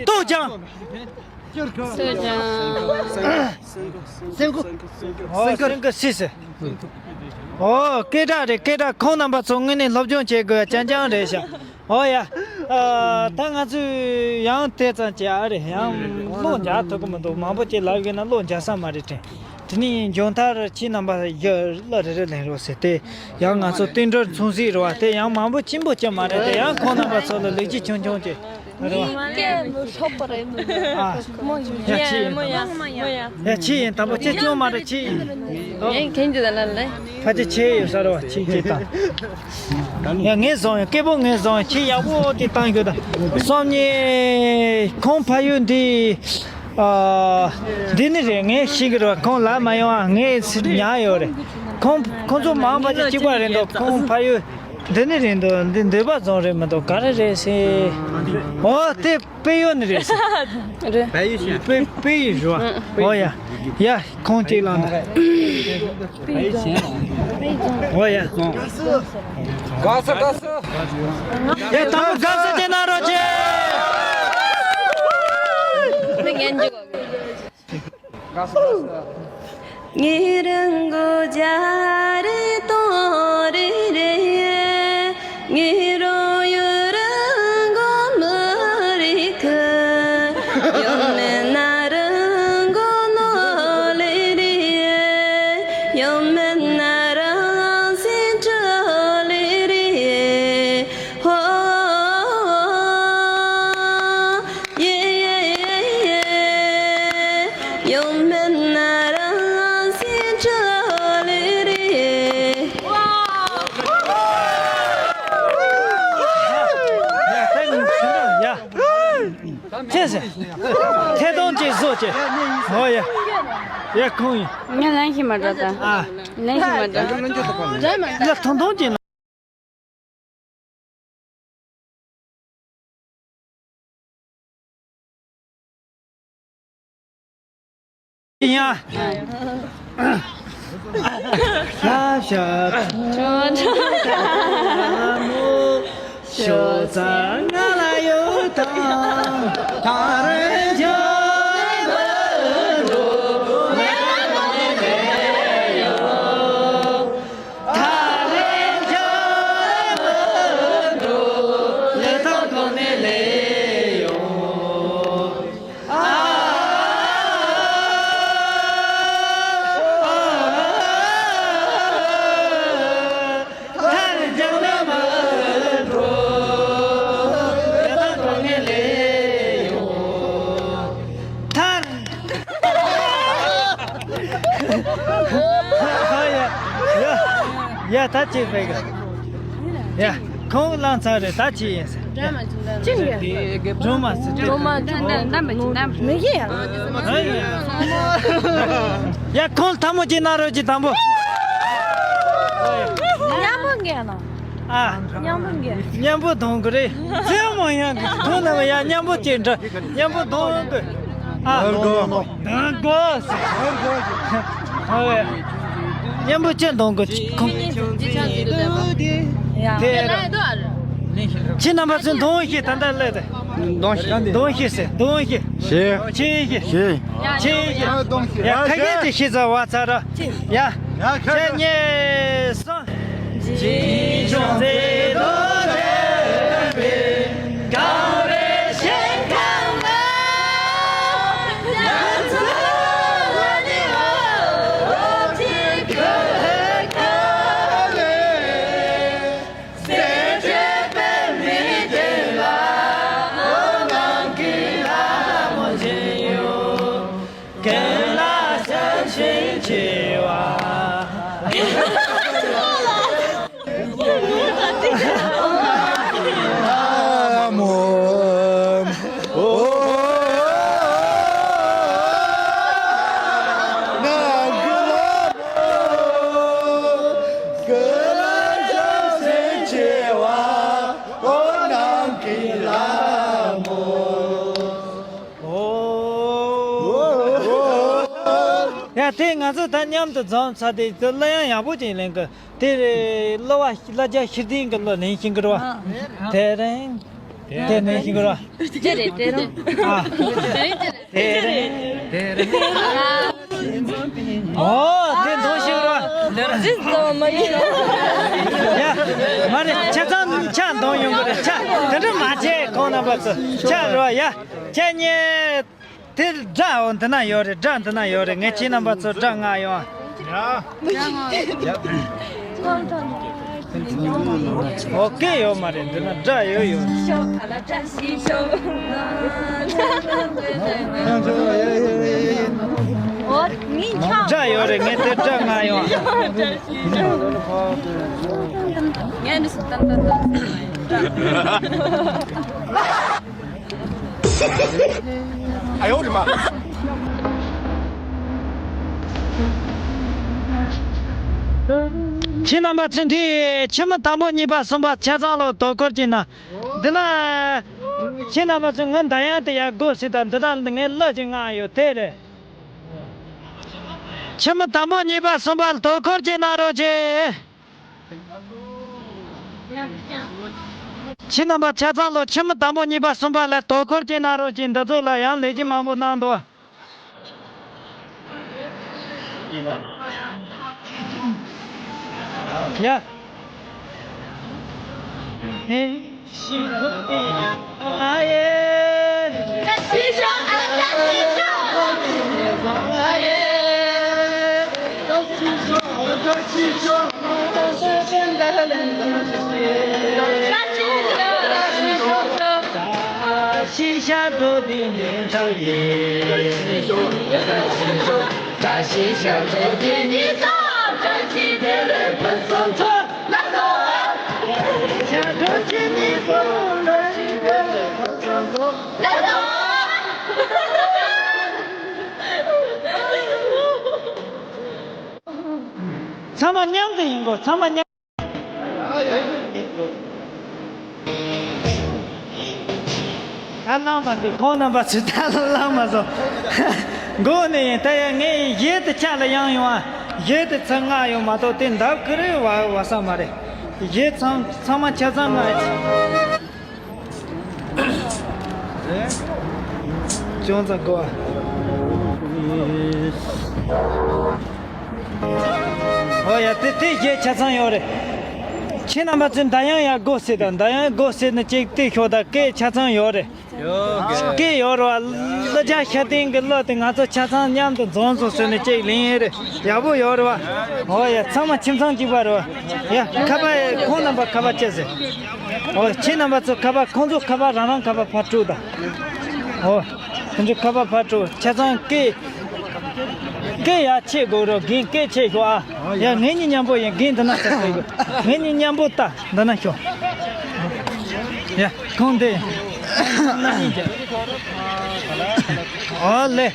ལྟོ་ཅང་། ལྟོ་ཅང་། སེང་གོ། ཨོ། སེང་གོ། སི་སི། ཨོ། སྐད་གྲགས་རེད། སྐད་གྲགས། ཁོང་རྣམ་པ་ཚོ་དངོས་གནས་སློབ་སྦྱོང་བྱེད་དགོས། ཅང་ཅང་རེད་ཤག་ཨོ་ཡ། ཨ། ད་ང་ཚོས་ཡང་དེ་ཙམ་བྱས། ཨ་རེ། ཡང་བློ་འཇགས་ཐུབ་ཀྱི་མི་འདུག་མང་པོ་ཅིག་ལབ་ཡོད་ན་བློ་འཇགས་ས་མ་རེད་དྲན། དེ་ནས་མཇུག་མཐར་ཁྱེད་རྣམ་པ་ཡ་གླུ་རེ་རེ་ལེན་རོགས་ཟེར་ཏེ། ཡང་ང་ཚོ་བསྟུན་གྲོས་མཚུངས་གཟིགས་རེད་བ། དེ་ཡང་མང་པོ་ཆེན་པོ་ཅིག་མ་རེད་དེ། ཡང་ཁོང་རྣམ་པ་ཚོ་ལ་ལེགས་སྐྱེས་ཆུང་ཆུང་ཅིག་རེད་བ། ཨ། ཡ་ཁྱེད་ཡིན། ཡ་ཁྱེད་ཡིན། དང་པོ་ཁྱེད་ཅུང་མ་རེད། ཁྱེད་ཡིན། ངས་ཁྱེད་ཀྱི་ལ་ལ། ཕལ་ཆེར་ཁྱེད་ཡོད་ས་རེད་བ། ཁྱེད་ཁྱེད་དང་། ཡ་ངས་བཟུང་ཡོད། སྐད་པོ་ངས་བཟུང་ཡོད། ཁྱེད་ཡག་པོ་དེ་བཏང་རྒྱུ་དང་། སོམ་ཉི། ཁོང་ཕ་ཡུལ་འདི། ཨ། འདི་ནི་རེད། ངས་ཤེས་ཀྱི་རེད་བ། ཁོང་ལབ་མ་ཡོང་ཨ། ངས་ཉར་ཡོད་རེད། ཁོང་ཁོང་ཚོ་མང་ཕལ་ཆེར་གཅིག་པ་རེད་འདུག་ཁོང་ཕ་ཡུལ་འདི་ནི་རེད་འདུག་འདི་འདོད་པ་རྫོང་རེད་མི་འདུག་ག་རེ་རེད་ཟེར། འོ་དེ། དཔལ་ཡུལ་ནས་རེད། རེད། དཔལ་ཡུལ་ཞིག་དཔལ་དཔལ་ཡུལ་རེད་བ། ཨོ་ཡ། ཡ་ཁོང་གཅིག་ལ་ན། ཨོ་ཡ། དགའ་ས་དགའ་ས། ཡ་དང་པོ་དགའ་ས་དེ་ན་རོ་ཆེ། ངེ་རང་གོ་ཇ་རེ་དོ་རེ་རེ། ངེ་རོ་ཡུ་རང་གོ་མ་རེ་ཁ། ཡོ་མེ་ན་རང་གོ་ནོ་ལེ་རེ། ཡོ་མེ་ན་རང་སེ་ཅོ་ལེ་རེ། ཧོ། ཡེ་ཡེ་ཡེ། ཡོང་མེད་ན་རང་སེམས་ཆོ་ལེ་རེ། ཡ། ཆེ་སེ། ཐེ་གཏོང་ཅིག་བཟོ་ཅིག་ཨོ་ཡ། ཡ་ཁོང་ཡིན། ང་ལན་ཞིག་མ་འགྲོ་ད། ཨ། ལན་ཞིག་མ་འགྲོ། ཡ་ཐོང་ཐོང་ཅིག་ཡ། ཤ་ཤ། ཤོ་ཚ་ང་ལ་ཡོད་དམ། ཐང་རེ་ཇོ་ཡ། ཡ། ཡ། ད་ཅིག་ཕེབས་གི། ཡ། ཁོང་བླངས་ཚར་རེད། ད་ཅིག་ཡིན་ཟེར། སྒྲོལ་མ་ཟེར། སྒྲོལ་མ་ཟེར། སྒྲོལ་མ་ཟེར། སྒྲོལ་མ་ཟེར། མི་གི་ཡ། ཡ། ཁོང་ཐལ་མོ་གཅིག་གནང་རོགས་གྱིས། དང་པོ། མཉམ་པོ་གི་ཡ་ན། ཨ། མཉམ་པོ་གི། མཉམ་པོ་གཏོང་གི་རེད། རྩེད་མོ་ཡང་གི་ཐོག་ན་ཡ་མཉམ་པོ་གཅིག་འདྲ། མཉམ་པོ་གཏོང་གི། ཨ། གཏོང་གི། གཏོང་གི། ཨོ་ཡ། མཉམ་པོ་གཅིག་གཏོང་གི། ཁོང་། དེ། ཁྱེད་རྣམ་པ་ཚོས་གཏོང་ཤིག་ད་ལྟ་སླེབས་ཏེ། གཏོང་ཤིག་གཏོང་ཤིག་ཟེར། གཏོང་ཤིག་ཤེས། ཆེན་ཤིག་ཤེས། ཆེན་ཤིག་ཡ། ཁ་སྐད་དེ་ཤེས་ཚར་བ་ཚར་ར། ཡ། ཡ། ཁ་ཤ་སྐད། ཉེ་སོང་། ཀུན་ལ་བྱམས་ཤིང་བརྩེ་བ། ཡ། དེ་ང་ཚོ་ད་མཉམ་དུ་འཛོམས་ཚར་དུས་དེ་གླུ་དབྱངས་ཡག་པོ་ཅིག་ལེན་གི། དེ་རེད། གླུ་བ་གླུ་རྒྱག་ཤེར་ལྡན་གྱི་གླུ་ལེན་ཤེས་ཀྱི་རེད་བ། དེ་རིང་དེ་ལེན་ཤེས་ཀྱི་རེད་བ། དེ་རེད། དེ་རིང་། ཨ། དེ་རིང་། དེ་རིང་། ཨོ། དེ་འདོན་ཤེས་ཀྱི་རེད་བ། ཇི་ཙམ་མ་ཡིན། ཡ། མ་རེད། ཆ་ཚང་ཆ་འདོན་ཡོང་གི་རེད། ཆ་དེ་འདྲ་མ་བྱེད། ཁོང་རྣམ་པ་ཚོ་ཆ་རེད་བ། ཡ། ཁྱེད་གཉིས། དེ་སྒྲ། འོ། འདི་ན་ཡོད་རེད། སྒྲ་འདི་ན་ཡོད་རེད། ངས་ཁྱེད་རྣམ་པ་ཚོ་སྒྲ་མངགས་ཡོང་། ཡ། ཨོ། སྐད་ཡོད་མ་རེད། འདི་ན་སྒྲ་ཡོད་ཡོད། སྒྲ་ཡོད་རེད། ངས་དེ་སྒྲ་མངགས་ཡོང་། ངས་འདི་སུ་ཏན་ཏན་ཏན། 哎呦我的妈！ ཁྱེད་རྣམ་པ་ཚོས་འདི་ཁྱིམ་མི་དང་པོ་གཉིས་པ་གསུམ་པ་ཆ་ཚང་ལ་དོ་ཁུར་གྱིས་ན། འདི་ལ་ཁྱེད་རྣམ་པ་ཚོས་ངའི་འདར་དབྱངས་དེ་ཡར་སྒོ་ཕྱེ་དང་། འདི་དག་ངའི་གླུ་ཅིག་མངགས་ཡོད། དེ་རེད། ཁྱིམ་མི་དང་པོ་གཉིས་པ་གསུམ་པ་ལ་དོ་ཁུར་གྱིས་གནང་རོགས་གྱིས། ཁྱེད་རྣམ་པ་ཆ་ཚང་ལ་ཁྱིམ་མི་དང་པོ་གཉིས་པ་གསུམ་པ་ལ་དོ་ཁུར་གྱིས་གནང་རོགས་གྱིས། འདི་ཚོ་ལ་ཡང་ལེགས་སྐྱེས་མང་པོ་གནང་འདུག། ཡ། ཨེ། ཨ་ཡེ། ཤེས་བྱ་འགྲོ་དུས་ཉིན་གྲངས་ཡིན། བཀྲ་ཤིས་ཤིས་ཤོག་འགྲོ་དུས་ཉིན་གྲངས་བཀྲ་ཤིས་བདེ་ལེགས་ཕུན་སུམ་ཚོགས། ལགས་སོ། ཤིས་ཤོག་འགྲོ་དུས་ཉིན་གྲངས་བཀྲ་ཤིས་བདེ་ལེགས་ཕུན་སུམ་ཚོགས། ལགས་སོ། ཚང་མ་མཉམ་དུ་ཡིན་དགོས། ཚང་མ་མཉམ། ད་ལངས་མ་འདུག། ཁོང་རྣམ་པ་ཚོས་ད་ལངས་མ་སོང་། མགོ་ནས་ཡིན། ད་ཡ་ངས་གཞས་དེ་ཕྱག་ལ་གཡང་ཡོང་ཨ། གཞས་དེ་ཚང་མངགས་ཡོང་མ་གཏོགས་དེ་འདབས་ཀྱི་རེད་བ། བ་ས་མ་རེད། གཞས་ཚང་ཚང་མ་ཆ་ཚང་མངགས། ཅུང་ཙམ་གོ། ཨོ་ཡ། དེ་དེ་གཞས་ཆ་ཚང་ཡོད་རེད། ཁྱེད་རྣམ་པ་ཚོས་འདར་དབྱངས་ཡར་སྒོ་ཕྱེ་དང་། འདར་དབྱངས་སྒོ་ཕྱེ་ནས་ཅིག་བལྟས་ཤོག་དང་། སྐད་ཆ་ཚང་ཡོད་རེད། ཡོད་གི། སྐད་ཡོད་རེད་བ། གླུ་རྒྱག་ཤེར་ལྡན་གྱི་གླུ་དེ་ང་ཚོ་ཆ་ཚང་མཉམ་དུ་འཛོམས་སོང་ཟེར་ནས་ཅིག་ལེན་ཡས་རེད། ཡག་པོ་ཡོད་རེད་བ། ཨོ་ཡ། ཚང་མ་ཁྱིམ་ཚང་གཅིག་པ་རེད་བ། ཡ། ཁ་པར་ཁོང་རྣམ་པ་ཁ་པར་ཅི་ཟེར། ཨོ། ཁྱེད་རྣམ་པ་ཚོ་ཁ་པར། ཁོང་ཚོ་ཁ་པར། རང་རང་ཁ་པར་ཕར་སྤྲོད་དང་། ཨོ། ཁོང་ཚོ་ཁ་པར་ཕར་སྤྲོད། ཆ་ཚང་སྐད་སྐད་ཡར་ཆེ་དགོས་རོགས། རྒན་སྐད་ཆེ་ཤོག་ཨ། ཡ། ངེད་གཉིས་མཉམ་པོ་ཡིན། རྒན་འདི་ན་ཤོག། ངེད་གཉིས་མཉམ་པོ་ལྟ། འདི་ན་ཤོག། ཡ། ཁོང་དེ་ན་གཉིས་ཀྱི། ཨོ་ལེ།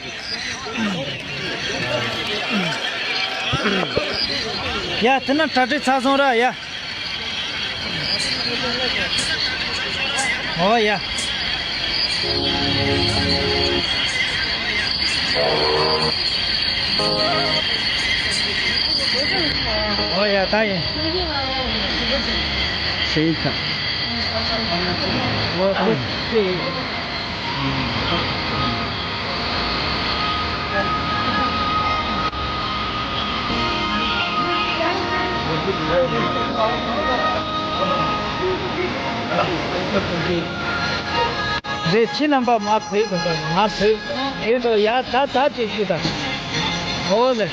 ཡ། དེ་ན་གྲ་སྒྲིག་ཚར་སོང་ར། ཡ། ཨོ་ཡ། ཨོ་ཡ། ད་ཡིན། ཤེས་ཐལ། ཨོ། ཨོ། རེད། ཁྱེད་རྣམ་པ་མ་བོས་གོ། ད་མ་བོས། ཨེ་འགྲོ་ཡ། ད་ད་དེ་ཞུ་ད། ཨོ་ལེ།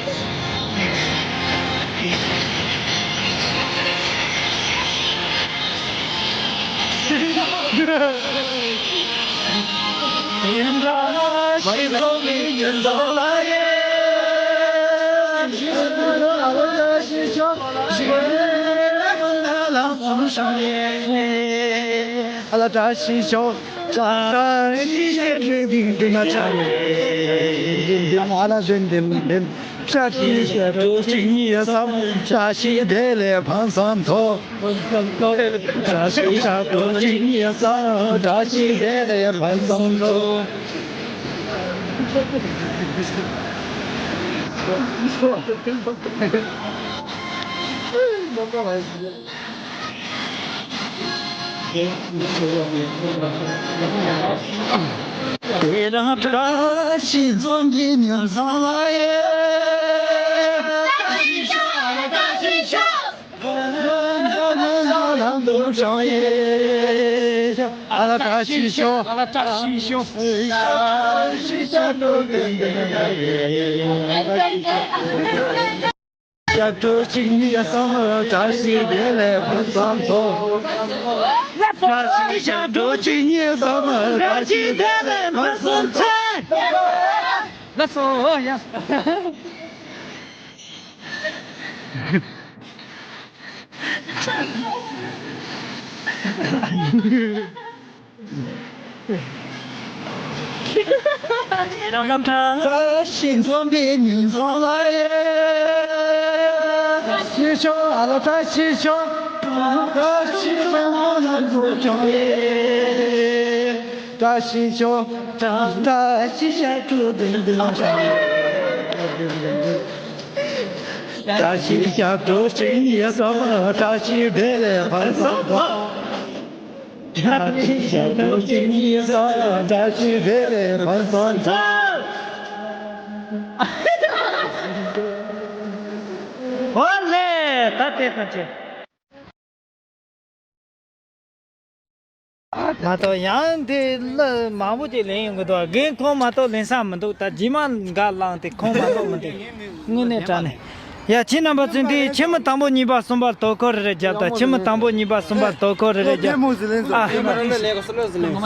ཞབས་བྲོ་གཅིག་གཉིས་གསུམ་བཀྲ་ཤིས་བདེ་ལེགས་ཕུན་སུམ་ཚོགས། བཀྲ་ཤིས་ཞབས་བྲོ་གཅིག་གཉིས་གསུམ་བཀྲ་ཤིས་བདེ་ལེགས་ཕུན་སུམ་ཚོགས། ལགས་སོ། ཡ། བཀྲ་ཤིས་ཞབས་བྲོ་གཅིག་གཉིས་གསུམ་བཀྲ་ཤིས་བདེ་ལེགས་ཕུན་སུམ་ཚོགས། བཀྲ་ཤིས་ཞབས་བྲོ་གཅིག་གཉིས་གསུམ་བཀྲ་ཤིས་བདེ་ལེགས་ཕུན་སུམ་ཚོགས། ཨོ་ལེ། ད་དེ་ཙམ་བྱས། ད་ལྟ་ཡང་དེ་ལ་མང་པོ་ཅིག་ལེན་ཡོང་གི་འདུག་རྒན་ཁོང་མ་གཏོགས་ལེན་ས་མི་འདུག་ད་རྗེས་མ་འགའ་བླངས་ཏེ་ཁོང་མ་གཏོགས་མི་འདུག་དངོས་གནས་དྲང་གནས། ཡ། ཁྱེད་རྣམ་པ་ཚོས་འདི་ཁྱིམ་མི་དང་པོ་གཉིས་པ་གསུམ་པ་དོ་ཁུར་རེ་རེ་བརྒྱབ་དང་། ཁྱིམ་མི་དང་པོ་གཉིས་པ་གསུམ་པ་དོ་ཁུར་རེ་རེ་བརྒྱབ། ཨ།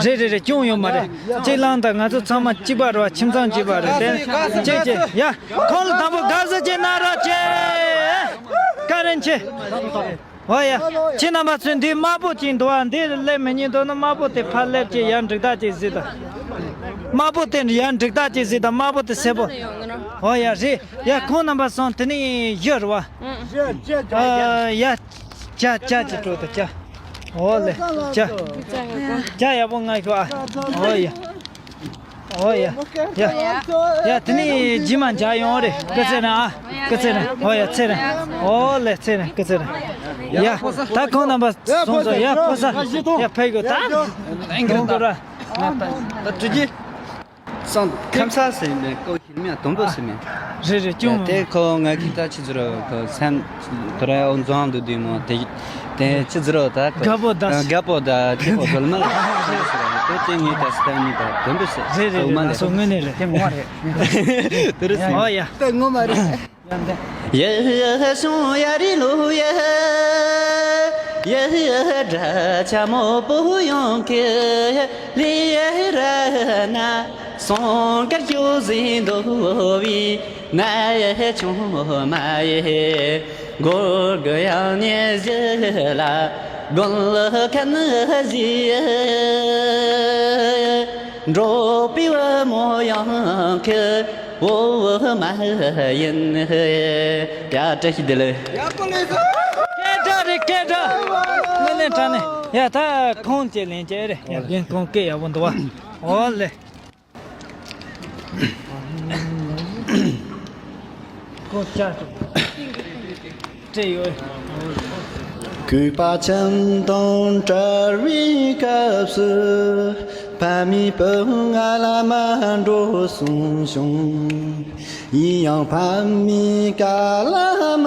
རེད་རེད་རེད། སྐྱོན་ཡོད་མ་རེད། གཅིག་བླངས་དང་། ང་ཚོ་ཚང་མ་གཅིག་པ་རེད་བ། ཁྱིམ་ཚང་གཅིག་པ་རེད་དེ། ཅེ་ཅེ། ཡ། ཁོང་ལ་དང་པོ་དགའ་བསུ་ཅིག་གནང་རོགས་བྱེད། བཀའ་དྲིན་ཆེ། ཨོ་ཡ། ཁྱེད་རྣམ་པ་ཚོས་འདི་དམར་པོ་ཅིག་འདུག་ཨ། འདི་སླེབས་མི་ཉན་འདུག་ན་དམར་པོ་དེ་ཕར་སླེབས་ཀྱི་ཡར་འགྲིག་ཐག་ཅིག་གཟིགས་དང་། དམར་པོ་དེ་ཡར་འགྲིག་ཐག་ཅིག་གཟིགས་དང་། དམར་པོ་དེ་སེར་པོ། ཨོ་ཡ། རེད་ཡ། ཁོང་རྣམ་པ་སོང་དེ་ནས་ཡོད་རེད་བ། ཨ་ཡ། ཇ་ཇ་ཅིག་སྤྲོད་དང་། ཇ། ཨོ་ལེ། ཇ། ཇ་ཡག་པོ་མངགས་ཤོག་ཨ། ཨོ་ཡ། ཨོ་ཡ། ཡ། ཡ། དེ་ནས་རྗེས་མ་མཇལ་ཡོང་རེད། སྐུ་ཚེ་རིང་ཨ། སྐུ་ཚེ་རིང་། ཨོ་ཡ། ཚེ་རིང་། ཨོ་ལེ། ཚེ་རིང་། སྐུ་ཚེ་རིང་། ཡ། ད་ཁོང་རྣམ་པ་སོང་སོང་། ཡ། ཕོ་གསར། ཡ། ཕེབས་དགོས་ད། ཨེ་འགྲོ་ར། ད་དྲི་རྒྱུ། སང་ཁམས་ས་ཟེར་མེད། ཀོ་ཤེལ་མིའི་དུམ་བུ་ཟེར་མེད། རེད་རེད། ཡ། སྐྱོན་མེད། དེ་ཁོ་ང་གིས་ད་ཅི་ཟེར་རོ། ཁོ་སེམས་དོ་ར་འོ་འཛོམས་འདུག་དུས་མོ་དེ། དེ་ཅི་ཟེར་རོ། ད་ཁོ་དགའ་པོ་དང་། དགའ་པོ་དང་ཁྱེད་ཁོ་སྡོད་མ་ལ་ཟེར་རོ། དེ་དེ་ངས་ད་སྟན་ནི་ད་དུམ་བུ་ཟེར། རེད་རེད། དུམ་བུ་རེད། མ་ལ་ལགས་སོ། དངོས་གནས་རེད། དེ་ངོ་མ་རེད། ཨོ་ཡ། ད་ངོ་མ་རེད། ཡ་ཧི་ཡ་ཧི་ཤོང་ཡ་རི་ལུ་ཡ། ཡ་ཧི་ཡ་ཧི་དགྲ་ཆ་མོ་པོ་ཡོང་གི། ལི་ཡ་ཧི་ར་ན་སོང་དཀར་ཞོ་ཟིན་འདོ་བི་ན་ཡ་ཆུང་མ་ཡ་གོར་གི་ཡང་ཉེ་ཟི་ལ་གོན་ལ་ཁན་ཟི། འགྲོ་པི་བ་མོ་ཡང་ཁི་བོ་བོ་མ་ཡིན། ཡ། བཀྲ་ཤིས་བདེ་ལེགས། ཡག་པོ་ལས་སོ། སྐད་གྲགས་རེད། སྐད་གྲགས། དངོས་གནས་དྲང་གནས། ཡ། ད་ཁོང་ཅེ་ལེན་ཅེ་རེད། ཡ། རྒན་ཁོང་སྐད་ཡག་པོ་འདུག་བ། ཨོ་ལེ། ཁོ་ཅག་ཅིག་སྤྲད་ཡོད། གུས་པ་ཁྱིམ་དང་བྲལ་བའི་སྐབས་སུ། ཕ་མའི་བུ་ང་ལ་མ་འགྲོ་གསུངས་བྱུང་། ཡིན་ཡང་ཕ་མའི་བཀའ་ལ་མ་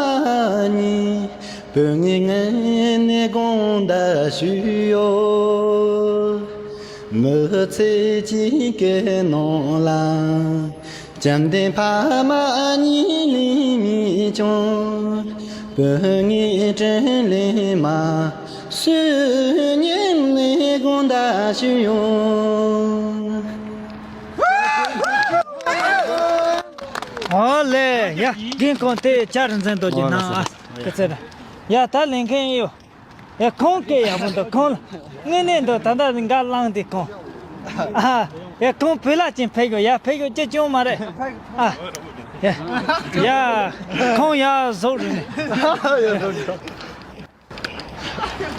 ཉན། བུ་ངས་ངེད་ནས་དགོངས་དག་ཞུས་ཡོད། མི་ཚེ་གཅིག་གི་ནང་ལ། བཅོམ་ལྡན་ཕ་མ་གཉིས་ལས་མི་བྱུང་། བུ་ངའི་དྲིན་ལན་མ་གཟོ་སྙམ་ནས་དགོངས་དག་ཞུས་ཡོད། ཨོ་ལེ། ཡ། རྒན་ཁོང་དེ་བཅར་འཛིན་དོ་གྱི་ཨོ་ལགས་ནང་ཨ། སོ། དེ་ཚེ་ན། ཡ་ད་ལེན་མཁན་ཡོད། ཡ་ཁོང་སྐད་ཡག་པོ་འདུག་ཁོང་ལ། དངོས་གནས་འདུག་ད་ལྟ་འགའ་བླངས་ཏེ་ཁོང་། ཨ། ཡ་ཁོང་བོད་ལ་ཅིག་ཕེབས་དགོས། ཡ་ཕེབས་དགོས་ཅི་བྱུང་མ་རེད། ཨ། ཡ། ཡ། ཁོང་ཡ་ཟོག་རེད་ནས།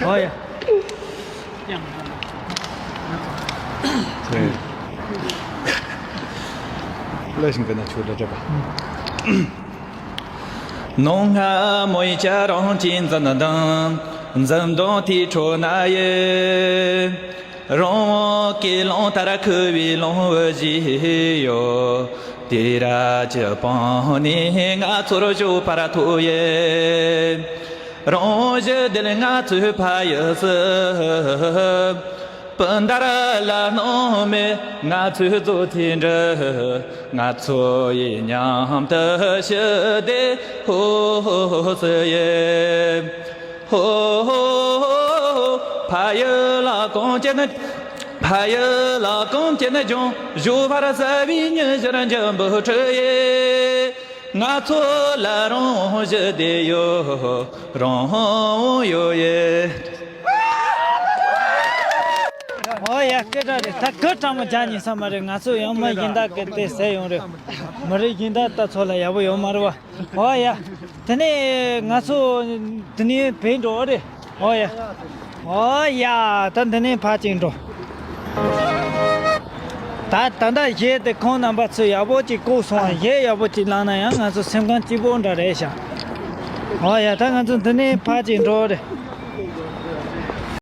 ཨོ་ཡ། ལ་ཞིང་གི་ན་ཆུ་འདྲ་འདྲ་པ། ནོ་སྔ་མོའི་ཆ་རང་གཅིག་འཛིན་དང་འཛིན་དང་དེའི་ཁྲོད་ན་ཡེ། རང་དབང་གི་ལོང་ལྟར་ཁུ་བའི་ལོང་བུ་བཞི་ཡོད། དེ་ར་ཅི་སྤང་ནས་ང་ཚོར་བཞུགས་པར་ཐུག་ཡེ། རང་བཞིན་དེ་ལས་ང་ཚོའི་ཕ་ཡུལ་སུ། སྤུན་ཟླ་ལ་སྣང་མེད་ང་ཚོའི་རྫོགས་ཚེ་འདྲི། ང་ཚོ་ཡི་མཉམ་དུ་ཞི་བདེ་ཧོ་ཧོ་ཧོ་སུ་ཡེ། ཧོ་ཧོ་ཧོ་ཧོ། ཕ་ཡུལ་ལ་གངས་ཅན་ནི། ཕ་ཡུལ་ལ་གངས་ཅན་ནི་ལྗོངས། བཞུགས་པར་བྱ་བའི་ཉི་ཟེར་འཇམ་པོ་འཁྲུགས་ཡེ། ང་ཚོ་ལ་རང་དབང་ཞི་བདེ་ཡོད། རང་དབང་ཡོད་ཡེ། ཨོ་ཡ། སྐད་གྲགས་རེད། ད་སྐུ་དྲང་མོ་རྒྱག་ཉན་ས་མ་རེད། ང་ཚོ་ཡང་མི་གཞན་དག་གི་དེ་ཟེར་ཡོང་རེད། མི་རིགས་གཞན་དག་ད་ཚོ་ལ་ཡག་པོ་ཡོད་མ་རེད་བ། ཨོ་ཡ། དེ་ནས་ང་ཚོ་དེ་ནས་བེད་འགྲོ་རེད། ཨོ་ཡ། ཨོ་ཡ། ད་འདི་ནས་ཕར་ཅིག་འགྲོ། ད་ད་ལྟ་གཞས་དེ་ཁོང་རྣམ་པ་ཚོས་ཡག་པོ་ཅིག་བཀོད་སོང་བ། གཞས་ཡག་པོ་ཅིག་བླངས་ན་ཡང་ང་ཚོ་སེམས་ཁམས་སྐྱིད་པོ་འདྲ་རེད་ཤག་ཨོ་ཡ། ད་ང་ཚོ་འདི་ནས་ཕར་ཅིག་འགྲོ་རེད།